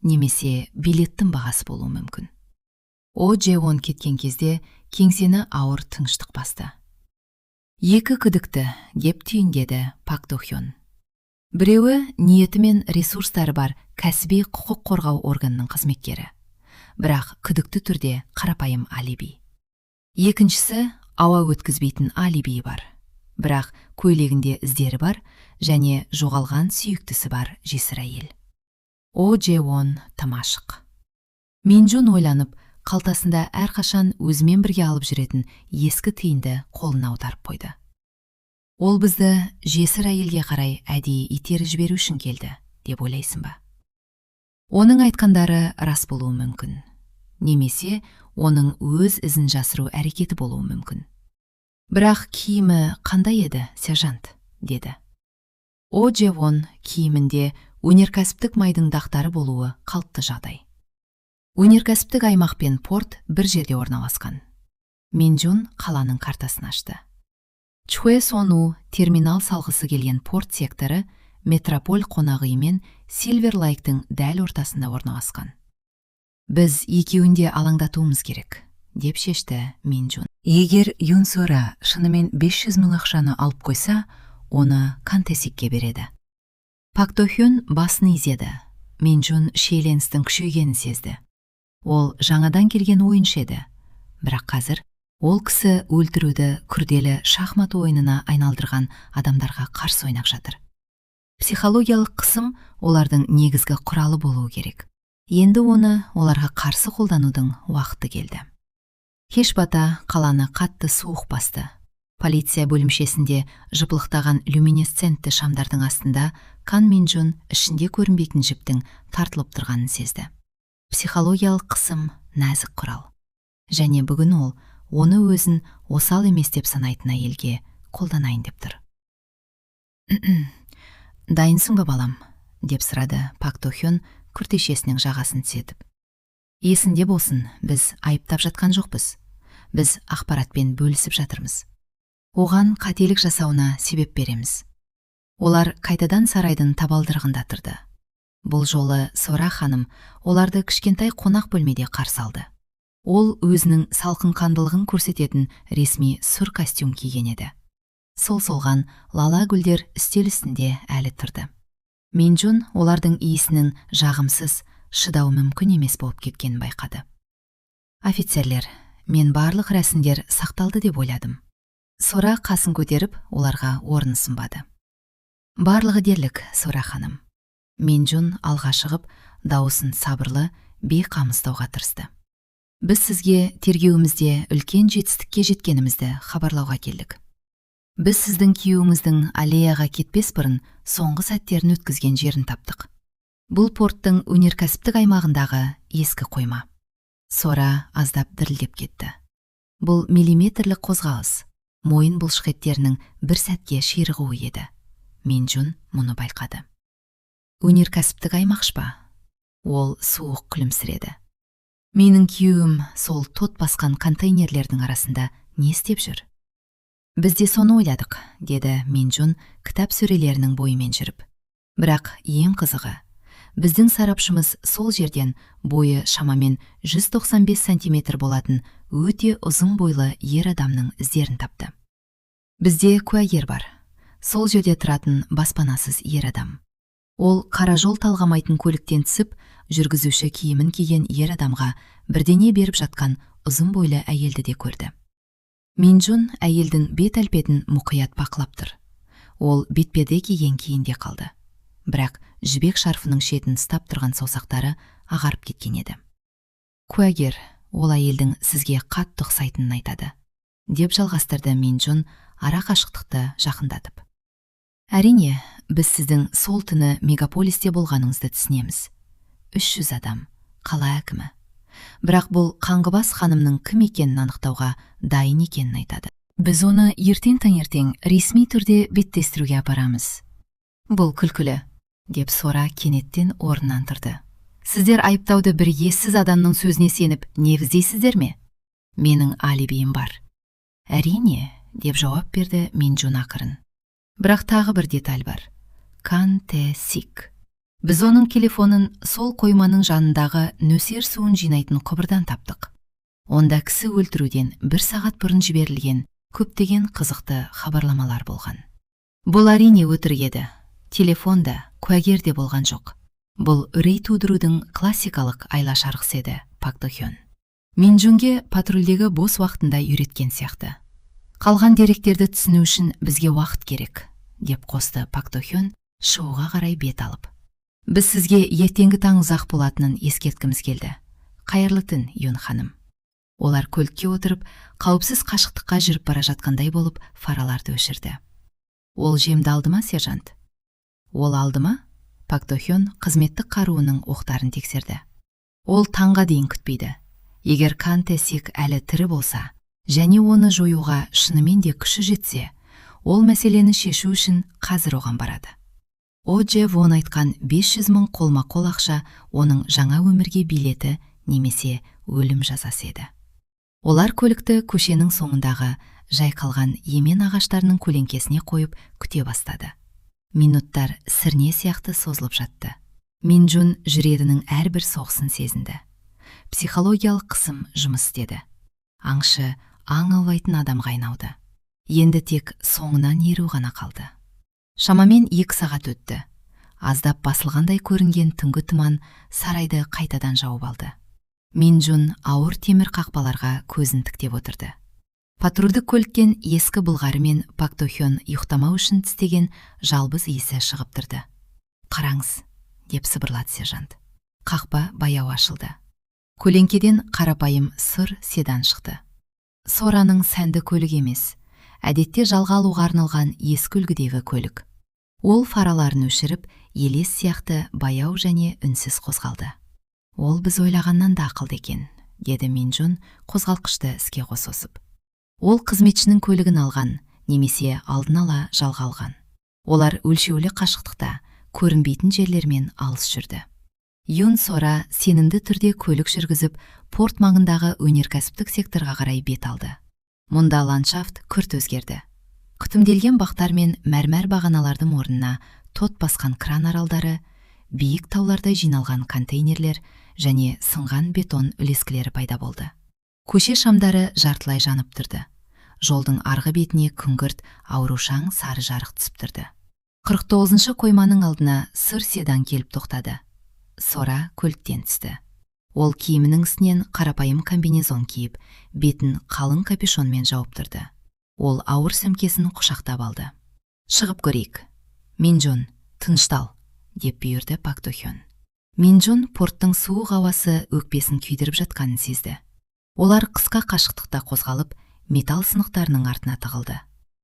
S2: немесе билеттің бағасы болуы мүмкін. О Дже Вон кеткен кезде кеңсені ауыр тыныштық басты. Екі күдікті, деп түйіндеді Пак До Хён. Біреуі ниеті мен ресурстары бар кәсіби құқық қорғау органының қызметкері, бірақ күдікті түрде қарапайым алиби. Екіншісі ауа өткізбейтін алибиі бар, бірақ көйлегінде іздері бар және жоғалған сүйіктісі бар жесір әйел. О Дже Вон тым ашық.
S3: Минжун ойланып, қалтасында әрқашан өзімен бірге алып жүретін ескі тиынды қолына аударып қойды. Ол бізді жесір әйелге қарай әдейі итеріп жіберу үшін келді деп ойлайсың ба? Оның айтқандары рас болуы мүмкін. Немесе оның өз ізін жасыру әрекеті болуы мүмкін. Бірақ киімі қандай еді, сержант? Деді. О Джевон киімінде өнеркәсіптік майдың дақтары болуы қалыпты жағдай. Өнеркәсіптік аймақ пен порт бір жерде орналасқан. Минжун қаланың картасын ашты. Чхуэ Сону терминал салғысы келген порт секторы Метрополь қонақ үйі мен Сильвер Лайктың дәл ортасында орналасқан. Біз екеуін де алаңдатуымыз керек, деп шешті Минжун.
S1: Егер Юн Сора шынымен 500 мың ақшаны алып қойса, оны Кантесикке береді.
S3: Пак Дохюн басын изеді. Минжун шиеленістің күшейгенін сезді. Ол жаңадан келген ойыншы еді. Бірақ қазір ол кісі өлтіруді күрделі шахмат ойынына айналдырған адамдарға қарсы ойнап жатыр. Психологиялық қысым олардың негізгі құралы болуы керек. Енді оны оларға қарсы қолданудың уақыты келді. Кеш бата қаланы қатты суық басты. Полиция бөлімшесінде жыпылықтаған люминесцентті шамдардың астында Кан Минжун ішінде көрінбейтін жіптің тартылып тұрғанын сезді. Психологиялық қысым нәзік құрал. Және бүгін ол оны өзін осал емес деп санайтын әйелге қолданайын деп тұр. «Дайынсың ба, балам?» – деп сұрады Пак Дохён күртешесінің жағасын түзетіп. Есінде болсын, біз айыптап жатқан жоқпыз. Біз ақпаратпен бөлісіп жатырмыз. Оған қателік жасауына себеп береміз. Олар қайтадан сарайдың табалдырығында тұрды. Бұл жолы Сора ханым оларды кішкентай қонақ бөлмеде қарсы алды. Ол өзінің салқынқандылығын көрсететін ресми сұр костюм киген еді. Сол солған лала гүлдер үстел үстінде әлі тұрды. Минжун олардың иісінің жағымсыз, шыдау мүмкін емес болып кеткенін байқады. Офицерлер, мен барлық рәсімдер сақталды деп ойладым. Сора қасын көтеріп, оларға орын ұсынбады. Барлығы дерлік, Сора ханым. Минжун алға шығып, дауысын сабырлы, бейқам ұстауға тырысты. Біз сізге тергеуімізде үлкен жетістікке жеткенімізді хабарлауға келдік. Біз сіздің күйеуіңіздің аллеяға кетпес бұрын соңғы сәттерін өткізген жерін таптық. Бұл порттың өнеркәсіптік аймағындағы ескі қойма. Сора аздап дірілдеп кетті. Бұл миллиметрлік қозғалыс, мойын бұлшықеттерінің бір сәтке ширығуы еді. Минжун мұны байқады. Өнеркәсіптік аймақ па? Ол суық күлімсіреді. Менің күйеуім сол тот басқан контейнерлердің арасында не істеп жүр? Біз де соны ойладық, деді Минжун кітап сөрелерінің бойымен жүріп. Бірақ ең қызығы, біздің сарапшымыз сол жерден бойы шамамен 195 сантиметр болатын өте ұзын бойлы ер адамның іздерін тапты. Бізде куәгер бар. Сол жерде тұратын баспанасыз ер адам. Ол қара жол талғамайтын көліктен түсіп, жүргізуші киімін киген ер адамға бірдеңе беріп жатқан ұзын бойлы әйелді де көрді. Минжун әйелдің бет әлпетін мұқият бақылап тұр. Ол бетперде киген күйінде қалды. Бірақ жібек шарфының шетін ұстап тұрған саусақтары ағарып кеткен еді. Куәгер ол әйелдің сізге қатты ұқсайтынын айтады, деп жалғастырды Минжун ара қашықтықты жақындатып. Әрине, біз сіздің сол түні мегаполисте болғаныңызды түсінеміз. 300 адам, қала әкімі. Бірақ бұл қаңғыбас ханымның кім екенін анықтауға дайын екенін айтады. Біз оны ертең таңертең ресми түрде беттестіруге апарамыз. Бұл күлкілі, деп Сора кенеттен орнынан тұрды. Сіздер айыптауды бір ессіз адамның сөзіне сеніп негіздейсіздер ме? Менің алибиім бар. Әрине, деп жауап берді Минжун ақырын. Бірақ тағы бір деталь бар. Кан Те Сик. Біз оның телефонын сол қойманың жанындағы нөсер суын жинайтын құбырдан таптық. Онда кісі өлтіруден бір сағат бұрын жіберілген көптеген қызықты хабарламалар болған. Бұл, әрине, өтірік еді. Телефон да, куәгер де болған жоқ. Бұл үрей тудырудың классикалық айла шарғысы еді, Пак Дохён. Минжунге патрульдегі бос уақытында үйреткен сияқты. Қалған деректерді түсіну үшін бізге уақыт керек, деп қосты Пак Дохён шығуға қарай бет алып. Біз сізге ертеңгі таң ұзақ болатынын ескерткіміз келді. Қайырлы түн, Юн ханым. Олар көлікке отырып, қауіпсіз қашықтыққа жүріп бара жатқандай болып, фараларды өшірді. Ол жемді алды ма, сержант? Ол алды ма? Пак Дохён қызметтік қаруының оқтарын тексерді. Ол таңға дейін күтпейді. Егер Кан Тэсик әлі тірі болса және оны жоюға шынымен де күші жетсе, ол мәселені шешу үшін қазір оған барады. О Дже Вон айтқан 500 мың қолма-қол ақша оның жаңа өмірге билеті немесе өлім жазасы еді. Олар көлікті көшенің соңындағы жайқалған емен ағаштарының көлеңкесіне қойып, күте бастады. Минуттар сірне сияқты созылып жатты. Минджун жүрегінің әрбір соғысын сезінді. Психологиялық қысым жұмыс істеді. Аңшы аң аулайтын адамға айналды. Енді тек соңынан еру ғана қалды. Шамамен 2 сағат өтті. Аздап басылғандай көрінген түнгі тұман сарайды қайтадан жауып алды. Минджун ауыр темір қақпаларға көзін тіктеп отырды. Патрульдік көліктен ескі былғары мен Пак Дохён ұйықтамау үшін тістеген жалбыз иісі шығып тұрды. «Қараңыз», – деп сыбырлады сержант. Қақпа баяу ашылды. Көлеңкеден қарапайым сұр седан шықты. Сораның сәнді көлік емес, әдетте жалға алуға арналған ескі үлгідегі көлік. Ол фараларын өшіріп, елес сияқты баяу және үнсіз қозғалды. «Ол біз ойлағаннан да ақылды екен», – деді Минджун қозғалтқышты іске қосып. Ол қызметшінің көлігін алған немесе алдын ала жалға алған. Олар өлшеулі қашықтықта, көрінбейтін жерлермен алыс жүрді. Юн Сора сенімді түрде көлік жүргізіп, порт маңындағы өнеркәсіптік секторға қарай бет алды. Мұнда ландшафт күрт өзгерді. Күтімделген бақтар мен мәрмәр бағаналардың орнына тот басқан кран аралдары, биік таулардай жиналған контейнерлер және сынған бетон үлескілері пайда болды. Көше шамдары жартылай жанып тұрды. Жолдың арғы бетіне күңгірт, аурушаң сары жарық түсіп тұрды. 49-шы қойманың алдына сұр седан келіп тоқтады. Сора көліктен түсті. Ол киімінің үстінен қарапайым комбинезон киіп, бетін қалың капюшонмен жауып тұрды. Ол ауыр сөмкесін құшақтап алды. «Шығып көрейік. Минджун, тыныштал», – деп бұйырды Пак Дохён. Минджун порттың суық ауасы өкпесін күйдіріп жатқанын сезді. Олар қысқа қашықтықта қозғалып, металл сынықтарының артына тығылды.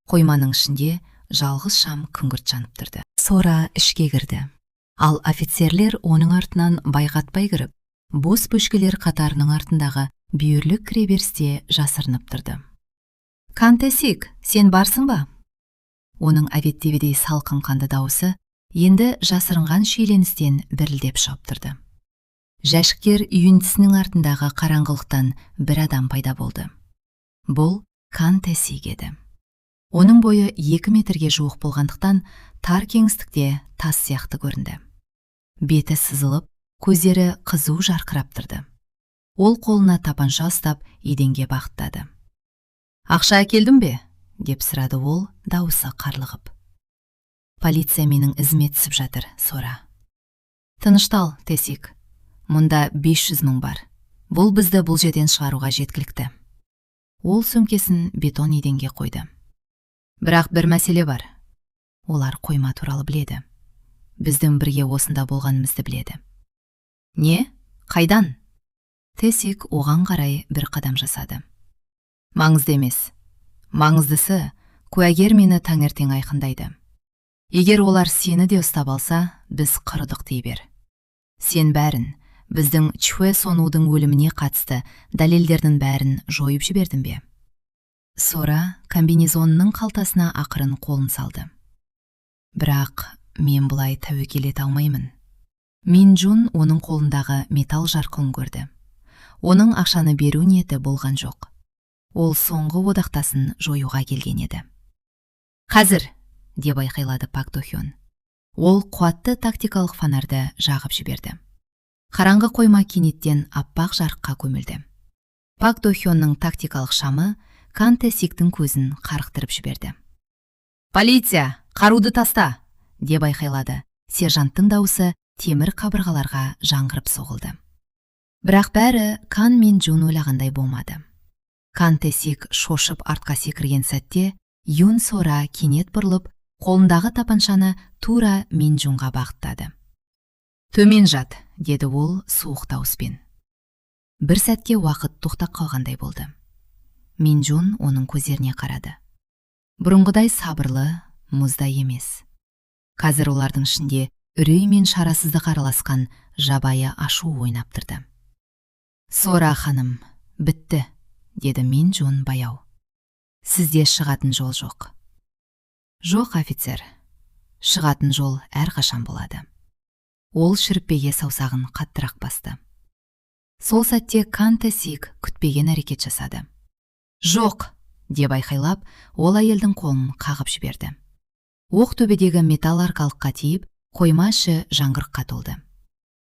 S3: Қойманың ішінде жалғыз шам күңгірт жанып тұрды. Сора ішке кірді. Ал офицерлер оның артынан байқатпай кіріп, бос бөшкелер қатарының артындағы бүйірлік кіреберісте жасырынып тұрды. «Кан Тэсик, сен барсың ба?» Оның әдеттегідей салқын қанды дауысы енді жасырынған шиеленістен дірілдеп шығып тұрды. Жәшіктер үйіндісінің артындағы қараңғылықтан бір адам пайда болды. Бұл Кан Тэсик еді. Оның бойы 2 метрге жуық болғандықтан, тар кеңістікте тас сияқты көрінді. Беті сызылып, көздері қызу жарқырап тұрды. Ол қолына тапанша ұстап, еденге бағыттады. «Ақша әкелдің бе?» – деп сұрады ол, дауысы қарлығып. «Полиция менің ізіме түсіп жатыр, Сора». «Тыныштал, Тесик. Мұнда 500 мың бар. Бұл бізді бұл жерден шығаруға жеткілікті». Ол сөмкесін бетон еденге қойды. «Бірақ бір мәселе бар. Олар қойма туралы біледі. Біздің бірге осында болғанымызды біледі». «Не? Қайдан?» Тесик оған қарай бір қадам жасады. «Маңызды емес. Маңыздысы, куәгер мені таңертең айқындайды. Егер олар сені де ұстап алса, біз құрыдық дей бер. Сен бәрін, біздің Чхве Сонудың өліміне қатысты дәлелдердің бәрін жойып жібердің бе?» Сора комбинезонының қалтасына ақырын қолын салды. «Бірақ мен бұлай тәуекел ете алмаймын». Мин Джун оның қолындағы металл жарқылын көрді. Оның ақшаны беру ниеті болған жоқ. Ол соңғы одақтасын жоюға келген еді. «Қазір!» – деп айқайлады Пак Дохён. Ол қуатты тактикалық фонарды жағып жіберді. Қараңғы қойма кенеттен аппақ жарыққа көмілді. Пак Дохённың тактикалық шамы Кан Тэсиктің көзін қарықтырып жіберді. «Полиция, қаруды таста!» – деп айқайлады. Сержанттың дауысы темір қабырғаларға жаңғырып соғылды. Бірақ бәрі Кан мен Джун ойлағандай болмады. Кан Тэсик шошып артқа секірген сәтте Юн Сора кенет бұрылып, қолындағы тапаншаны тура Мин Джунға бағыттады. «Төмен жат», – деді ол суық дауыспен.
S2: Бір сәтке уақыт тоқтап қалғандай болды. Минджун оның көздеріне қарады. Бұрынғыдай сабырлы, мұздай емес. Қазір олардың ішінде үрей мен шарасыздық араласқан жабайы ашу ойнап тұрды. «Сора ханым, бітті», – деді Минджун баяу. «Сізде шығатын жол жоқ». «Жоқ, офицер. Шығатын жол әрқашан болады». Ол шүріппеге саусағын қаттырақ басты. Сол сәтте Кан Тэсик күтпеген әрекет жасады. «Жоқ!» – деп айқайлап, ол әйелдің қолын қағып жіберді. Оқ төбедегі металл арқалыққа тиіп, қойма іші жаңғырыққа толды.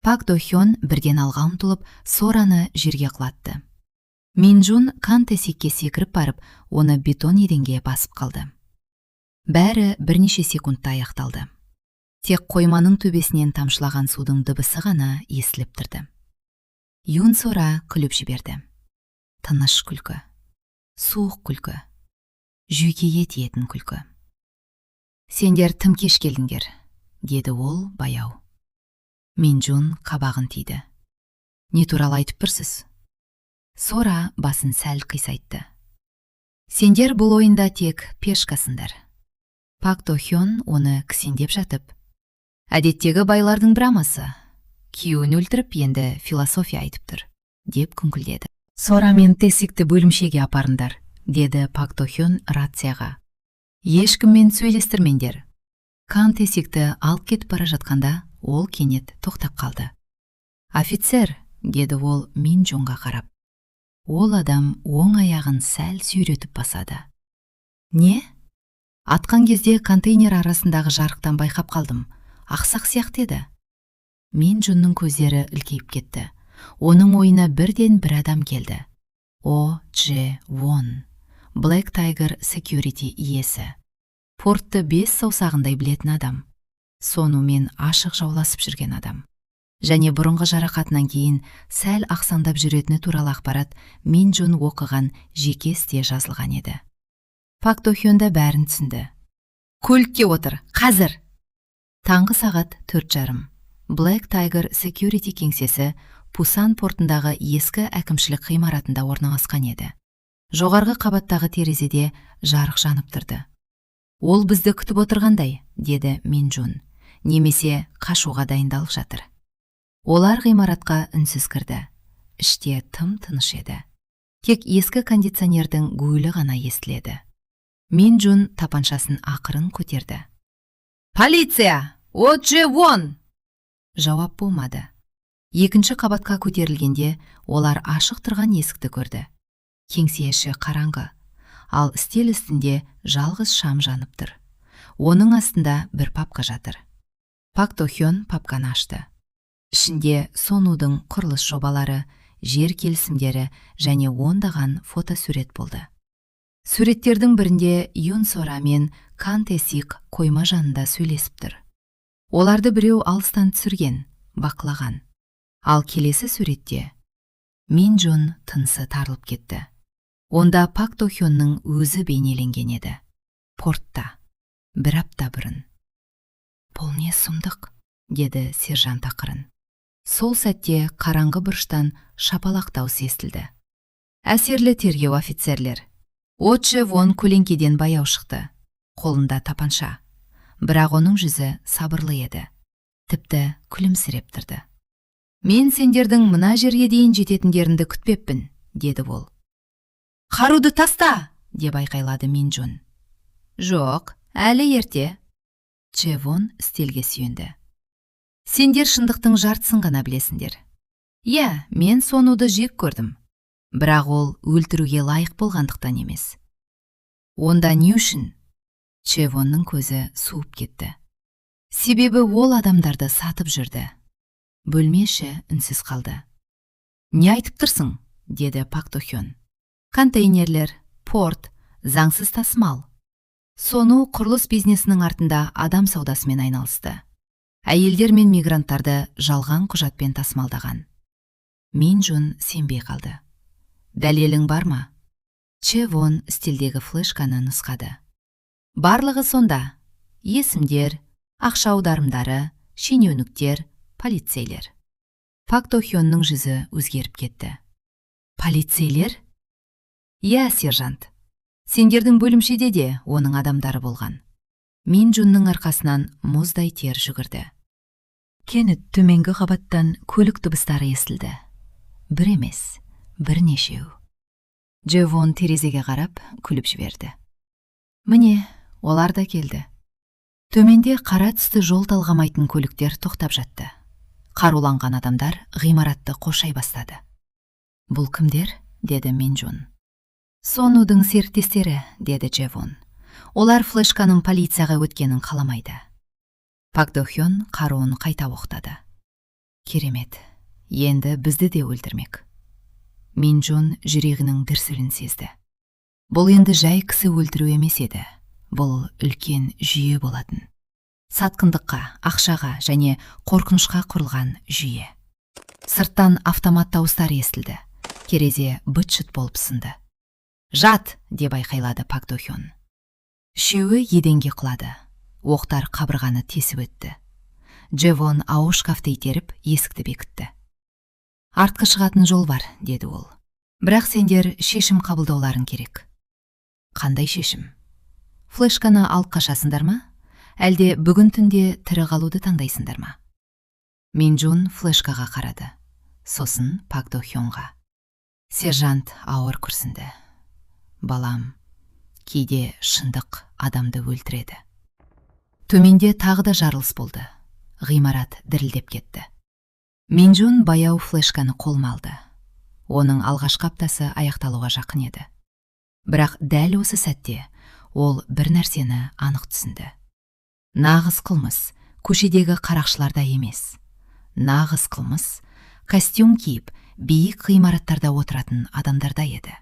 S2: Пак До Хён бірден алға ұмтылып, Сораны жерге құлатты. Минджун Кан Тэсикке секіріп барып, оны бетон еденге басып қалды. Бәрі бірнеше секундта аяқталды. Тек қойманың төбесінен тамшылаған судың дыбысы ғана естіліп тұрды. Юн Сора күліп жіберді. Тыныш күлкі. Суық күлкі. Жүйкеге тиетін күлкі. «Сендер тым кеш келдіңдер», – деді ол баяу. Минджун қабағын түйді. «Не туралы айтып тұрсыз?» Сора басын сәл қисайтты. «Сендер бұл ойында тек пешкасыңдар». Пак До Хён оны кісендеп жатып, «Әдеттегі байлардың драмасы. Күйеуін өлтіріп, енді философия айтып тұр», – деп күңкілдеді.
S3: «Сора мен Тесикті бөлімшеге апарыңдар», – деді Пак До Хён рацияға. «Ешкіммен сөйлестірмеңдер».
S2: Кан Тесикті алып кетіп бара жатқанда, ол кенет тоқтап қалды. «Офицер», – деді ол Мин Джунға қарап. «Ол адам оң аяғын сәл сүйретіп басады». «Не?» «Атқан кезде контейнер арасындағы жарықтан байқап қалдым. Ақсақ сияқты еді». Мин Джунның көздері үлкейіп кетті. Оның ойына бірден бір адам келді. О Дже Вон, Black Tiger Security иесі. Портты бес саусағындай білетін адам. Сонумен ашық жауласып жүрген адам. Және бұрынғы жарақатынан кейін сәл ақсаңдап жүретіні туралы ақпарат Мин Джун оқыған жеке істе жазылған еді. Пак До Хён да бәрін түсінді. «Көлікке отыр, қазір!» Таңғы сағат 4:30. Black Tiger Security кеңсесі Пусан портындағы ескі әкімшілік ғимаратында орналасқан еді. Жоғарғы қабаттағы терезеде жарық жанып тұрды. «Ол бізді күтіп отырғандай», – деді Минджун. «Немесе қашуға дайындалып жатыр». Олар ғимаратқа үнсіз кірді. Іште тым тыныш еді. Тек ескі кондиционердің гуілі ғана естіледі. Минджун тапаншасын ақырын көтерді. «Полиция! О Дже Вон!» Жауап болмады. Екінші қабатқа көтерілгенде, олар ашық тұрған есікті көрді. Кеңсе іші қараңғы, ал үстел үстінде жалғыз шам жанып тұр. Оның астында бір папка жатыр. Пак До Хён папканы ашты. Ішінде Сонудың құрылыс жобалары, жер келісімдері және ондаған фотосурет болды. Суреттердің бірінде Юн Сора мен Кан Тэсик қойма жанында сөйлесіп тұр. Оларды біреу алыстан түсірген, бақылаған. Ал келесі суретте Мин Джун тынысы тарылып кетті. Онда Пак До Хённың өзі бейнеленген еді. Портта. Бір апта бұрын. «Бұл не сұмдық?» – деді сержант ақырын. Сол сәтте қараңғы бұрыштан шапалақ дауыс естілді. «Әсерлі тергеу, офицерлер!» О Дже Вон көлеңкеден баяу шықты. Қолында тапанша. Бірақ оның жүзі сабырлы еді. Тіпті күлімсіреп тұрды. «Мен сендердің мына жерге дейін жететіндеріңді күтпеппін», – деді ол. «Қаруды таста!» – деп айқайлады Минджун. «Жоқ, әлі ерте». Дже Вон үстелге сүйенді. «Сендер шындықтың жартысын ғана білесіңдер. Иә, мен Сонуды жек көрдім. Бірақ ол өлтіруге лайық болғандықтан емес». «Онда не үшін?» Дже Вонның көзі суып кетті. «Себебі ол адамдарды сатып жүрді». Бөлме іші үнсіз қалды. «Не айтып тұрсың?» – деді Пак До Хён. «Контейнерлер, порт, заңсыз тасымал. Сону құрылыс бизнесінің артында адам саудасымен айналысты. Әйелдер мен мигранттарды жалған құжатпен тасымалдаған». Мин Джун сенбей қалды. «Дәлелің бар ма?» Че Вон үстелдегі флешканы нұсқады. «Барлығы сонда. Есімдер, ақша аударымдары, шенеуніктер, полицейлер». Пак До Хённың жүзі өзгеріп кетті. Полицейлер? Иә, сержант. Сендердің бөлімшеде де оның адамдары болған. Минджунның арқасынан мұздай тер жүгірді.
S1: Кенет төменгі қабаттан көлік дыбыстары естілді. Бір емес, бірнешеу. Джевон терезеге қарап, күліп жіберді. Міне, олар да келді. Төменде қара түсті жол талғамайтын көліктер тоқтап жатты. Қаруланған адамдар ғимаратты қоршай бастады. «Бұл кімдер?» – деді Минджун. «Сонудың серіктестері», – деді Джевон. «Олар флешканың полицияға өткенін қаламайды». Пак Дохён қаруын қайта оқтады. Керемет. Енді бізді де өлтірмек. Минджун жүрегінің дүрсілін сезді. Бұл енді жай кісі өлтіру емес еді. Бұл үлкен жүйе болатын. Сатқындыққа, ақшаға және қорқынышқа құрылған жүйе. Сырттан автомат дауыстары естілді. Терезе быт-шыт болып сынды. «Жат!» – деп айқайлады Пак Дохён. Үшеуі еденге құлады. Оқтар қабырғаны тесіп өтті. Джевон ауыр шкафты итеріп, есікті бекітті. «Артқы шығатын жол бар», – деді ол. «Бірақ сендер шешім қабылдауларың керек». «Қандай шешім? Флешканы алып қашасыңдар ма? Әлде бүгін түнде тірі қалуды таңдайсыңдар ма?» Минджун флешкаға қарады. Сосын Пак Дохёнға. Сержант ауыр күрсінді. «Балам, кейде шындық адамды өлтіреді». Төменде тағы да жарылыс болды. Ғимарат дірілдеп кетті. Минджун баяу флешканы қолына алды. Оның алғашқы аптасы аяқталуға жақын еді. Бірақ дәл осы сәтте ол бір нәрсені анық түсінді. Нағыз қылмыс көшедегі қарақшыларда емес. Нағыз қылмыс костюм киіп, биік ғимараттарда отыратын адамдарда еді.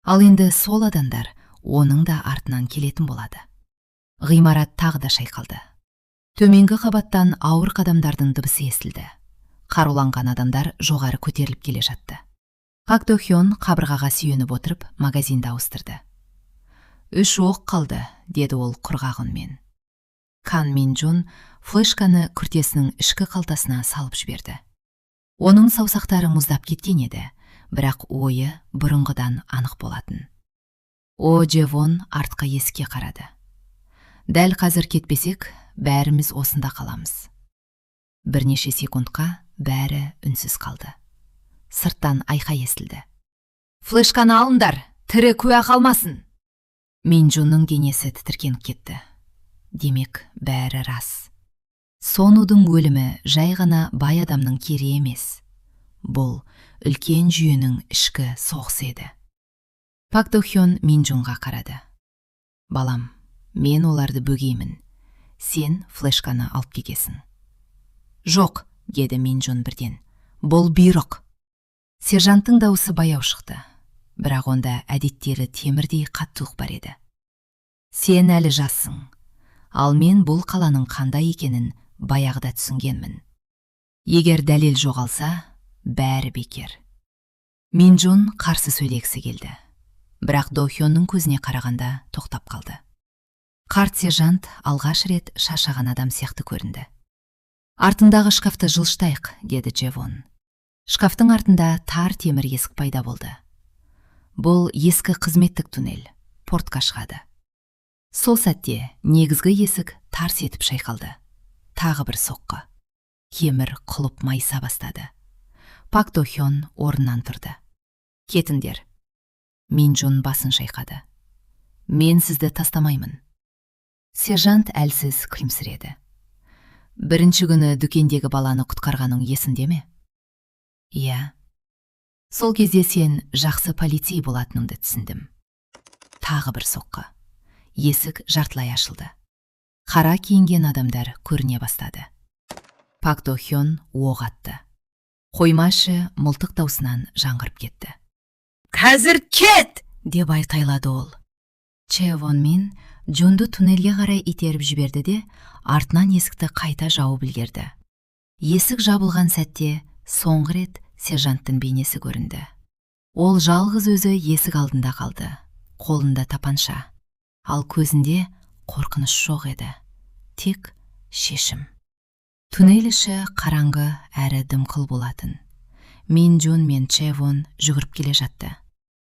S1: Ал енді сол адамдар оның да артынан келетін болады. Ғимарат тағы да шайқалды. Төменгі қабаттан ауыр қадамдардың дыбысы естілді. Қаруланған адамдар жоғары көтеріліп келе жатты. Пак Дохён қабырғаға сүйеніп отырып, магазинді ауыстырды. «Үш оқ қалды», – деді ол құрғақ үнмен. Кан Минджун флешканы күртесінің ішкі қалтасына салып жіберді. Оның саусақтары мұздап кеткен еді, бірақ ойы бұрынғыдан анық болатын. О Джевон артқы есікке қарады. «Дәл қазір кетпесек, бәріміз осында қаламыз». Бірнеше секундқа бәрі үнсіз қалды. Сырттан айқай естілді. «Флешканы алыңдар, тірі куә қалмасын!» Минджунның денесі тітіркеніп кетті. Демек, бәрі рас. Сонудың өлімі жай ғана бай адамның кері емес. Бұл үлкен жүйенің ішкі соғысы еді. Пак Дохён Минджунға қарады. «Балам, мен оларды бөгеймін. Сен флешканы алып кетесің». «Жоқ», – деді Минджун бірден. «Бұл бұйрық». Сержанттың дауысы баяу шықты. Бірақ онда әдеттегі темірдей қаттылық бар еді. «Сен әлі жассың. Ал мен бұл қаланың қандай екенін баяғыда түсінгенмін. Егер дәлел жоғалса, бәрі бекер». Минджун қарсы сөйлегісі келді. Бірақ Дохённың көзіне қарағанда тоқтап қалды. Қарт сержант алғаш рет шаршаған адам сияқты көрінді. «Артындағы шкафты жылжытайық», – деді Джевон. Шкафтың артында тар темір есік пайда болды. Бұл ескі қызметтік туннель, портқа шығады. Сол сәтте негізгі есік тарс етіп шайқалды. Тағы бір соққы. Темір құлып майыса бастады. Пак Дохён орнынан тұрды. «Кетіңдер». Минджун басын шайқады. «Мен сізді тастамаймын». Сержант әлсіз күлімсіреді. «Бірінші күні дүкендегі баланы құтқарғаның есіңде ме?» «Иә». «Сол кезде сен жақсы полицей болатыныңды түсіндім». Тағы бір соққы. Есік жартылай ашылды. Қара киінген адамдар көріне бастады. Пак Дохён оқ атты. Қойма іші мылтық даусынан жаңғырып кетті. «Қазір кет!» – деп айқайлады ол. Чевон Мин Джунды туннельге қарай итеріп жіберді де, артынан есікті қайта жауып үлгерді. Есік жабылған сәтте соңғы рет сержанттың бейнесі көрінді. Ол жалғыз өзі есік алдында қалды. Қолында тапанша. Ал көзінде қорқыныш жоқ еді. Тек шешім. Туннель іші қараңғы әрі дымқыл болатын.
S2: Минджун мен Чевон жүгіріп келе жатты.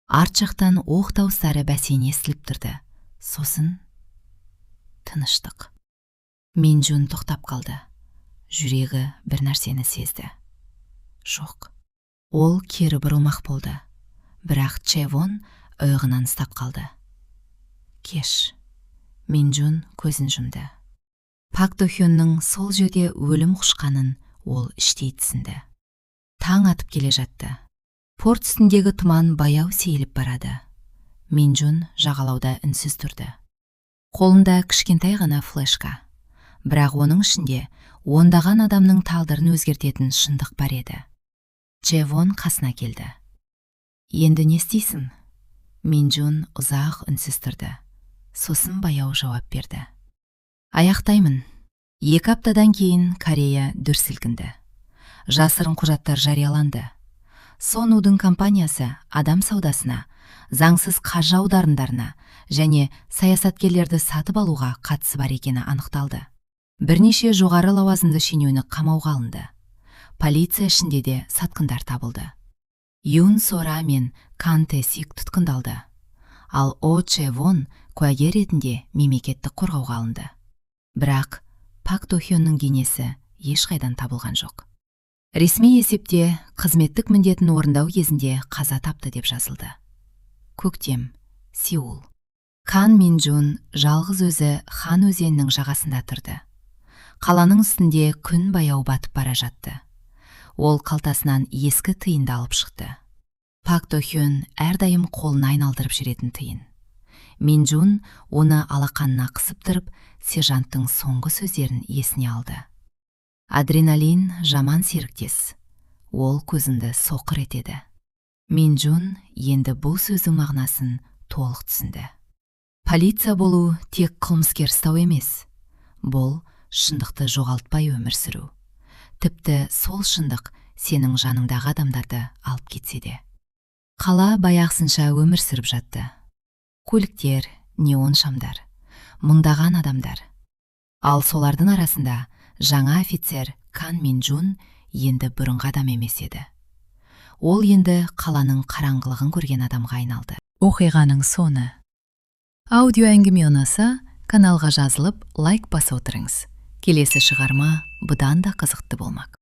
S2: Арт жақтан оқ дауыстары бәсең естіліп тұрды. Сосын тыныштық. Минджун тоқтап қалды. Жүрегі бір нәрсені сезді. Жоқ. Ол кері бұрылмақ болды. Бірақ Чевон иығынан ұстап қалды. Кеш. Минджун көзін жұмды. Пак Дохённың сол жерде өлім құшқанын ол іштей түсінді. Таң атып келе жатты. Порт үстіндегі тұман баяу сейіліп барады. Минджун жағалауда үнсіз тұрды. Қолында кішкентай ғана флешка. Бірақ оның ішінде ондаған адамның тағдырын өзгертетін шындық бар еді. Чевон қасына келді. «Енді не істейсің?» Минджун ұзақ үнсіз тұрды. Сосын баяу жауап берді: «Аяқтаймын». 2 аптадан кейін Корея дүр сілкінді. Жасырын құжаттар жарияланды. Сонудың компаниясы адам саудасына, заңсыз қаржы аударымдарына және саясаткерлерді сатып алуға қатысы бар екені анықталды. Бірнеше жоғары лауазымды шенеунік қамауға алынды. Полиция ішінде де сатқындар табылды. Юн Сора мен Кан Тэсик тұтқындалды. Ал О Че Вон куәгер ретінде мемлекеттік қорғауға алынды. Бірақ Пак Дохённың денесі ешқайдан табылған жоқ. Ресми есепте қызметтік міндетін орындау кезінде қаза тапты деп жазылды. Көктем, Сеул. Кан Минджун жалғыз өзі Хан өзенінің жағасында тұрды. Қаланың үстінде күн баяу батып бара жатты. Ол қалтасынан ескі тиынды алып шықты. Пак Дохён әрдайым қолына айналдырып жүретін тиын. Минджун оны алақанына қысып тұрып, сержанттың соңғы сөздерін есіне алды: «Адреналин жаман серіктес. Ол көзіңді соқыр етеді». Минджун енді бұл сөздің мағынасын толық түсінді. Полиция болу тек қылмыскер ұстау емес. Бұл шындықты жоғалтпай өмір сүру. Тіпті сол шындық сенің жаныңдағы адамдарды алып кетсе де. Қала баяғысынша өмір сүріп жатты. Көліктер, неон шамдар, мыңдаған адамдар. Ал солардың арасында жаңа офицер Кан Минджун енді бұрынғы адам емес еді. Ол енді қаланың қараңғылығын көрген адамға айналды.
S3: Оқиғаның соңы. Аудио әңгіме ұнаса, каналға жазылып, лайк баса отырыңыз. Келесі шығарма бұдан да қызықты болмақ.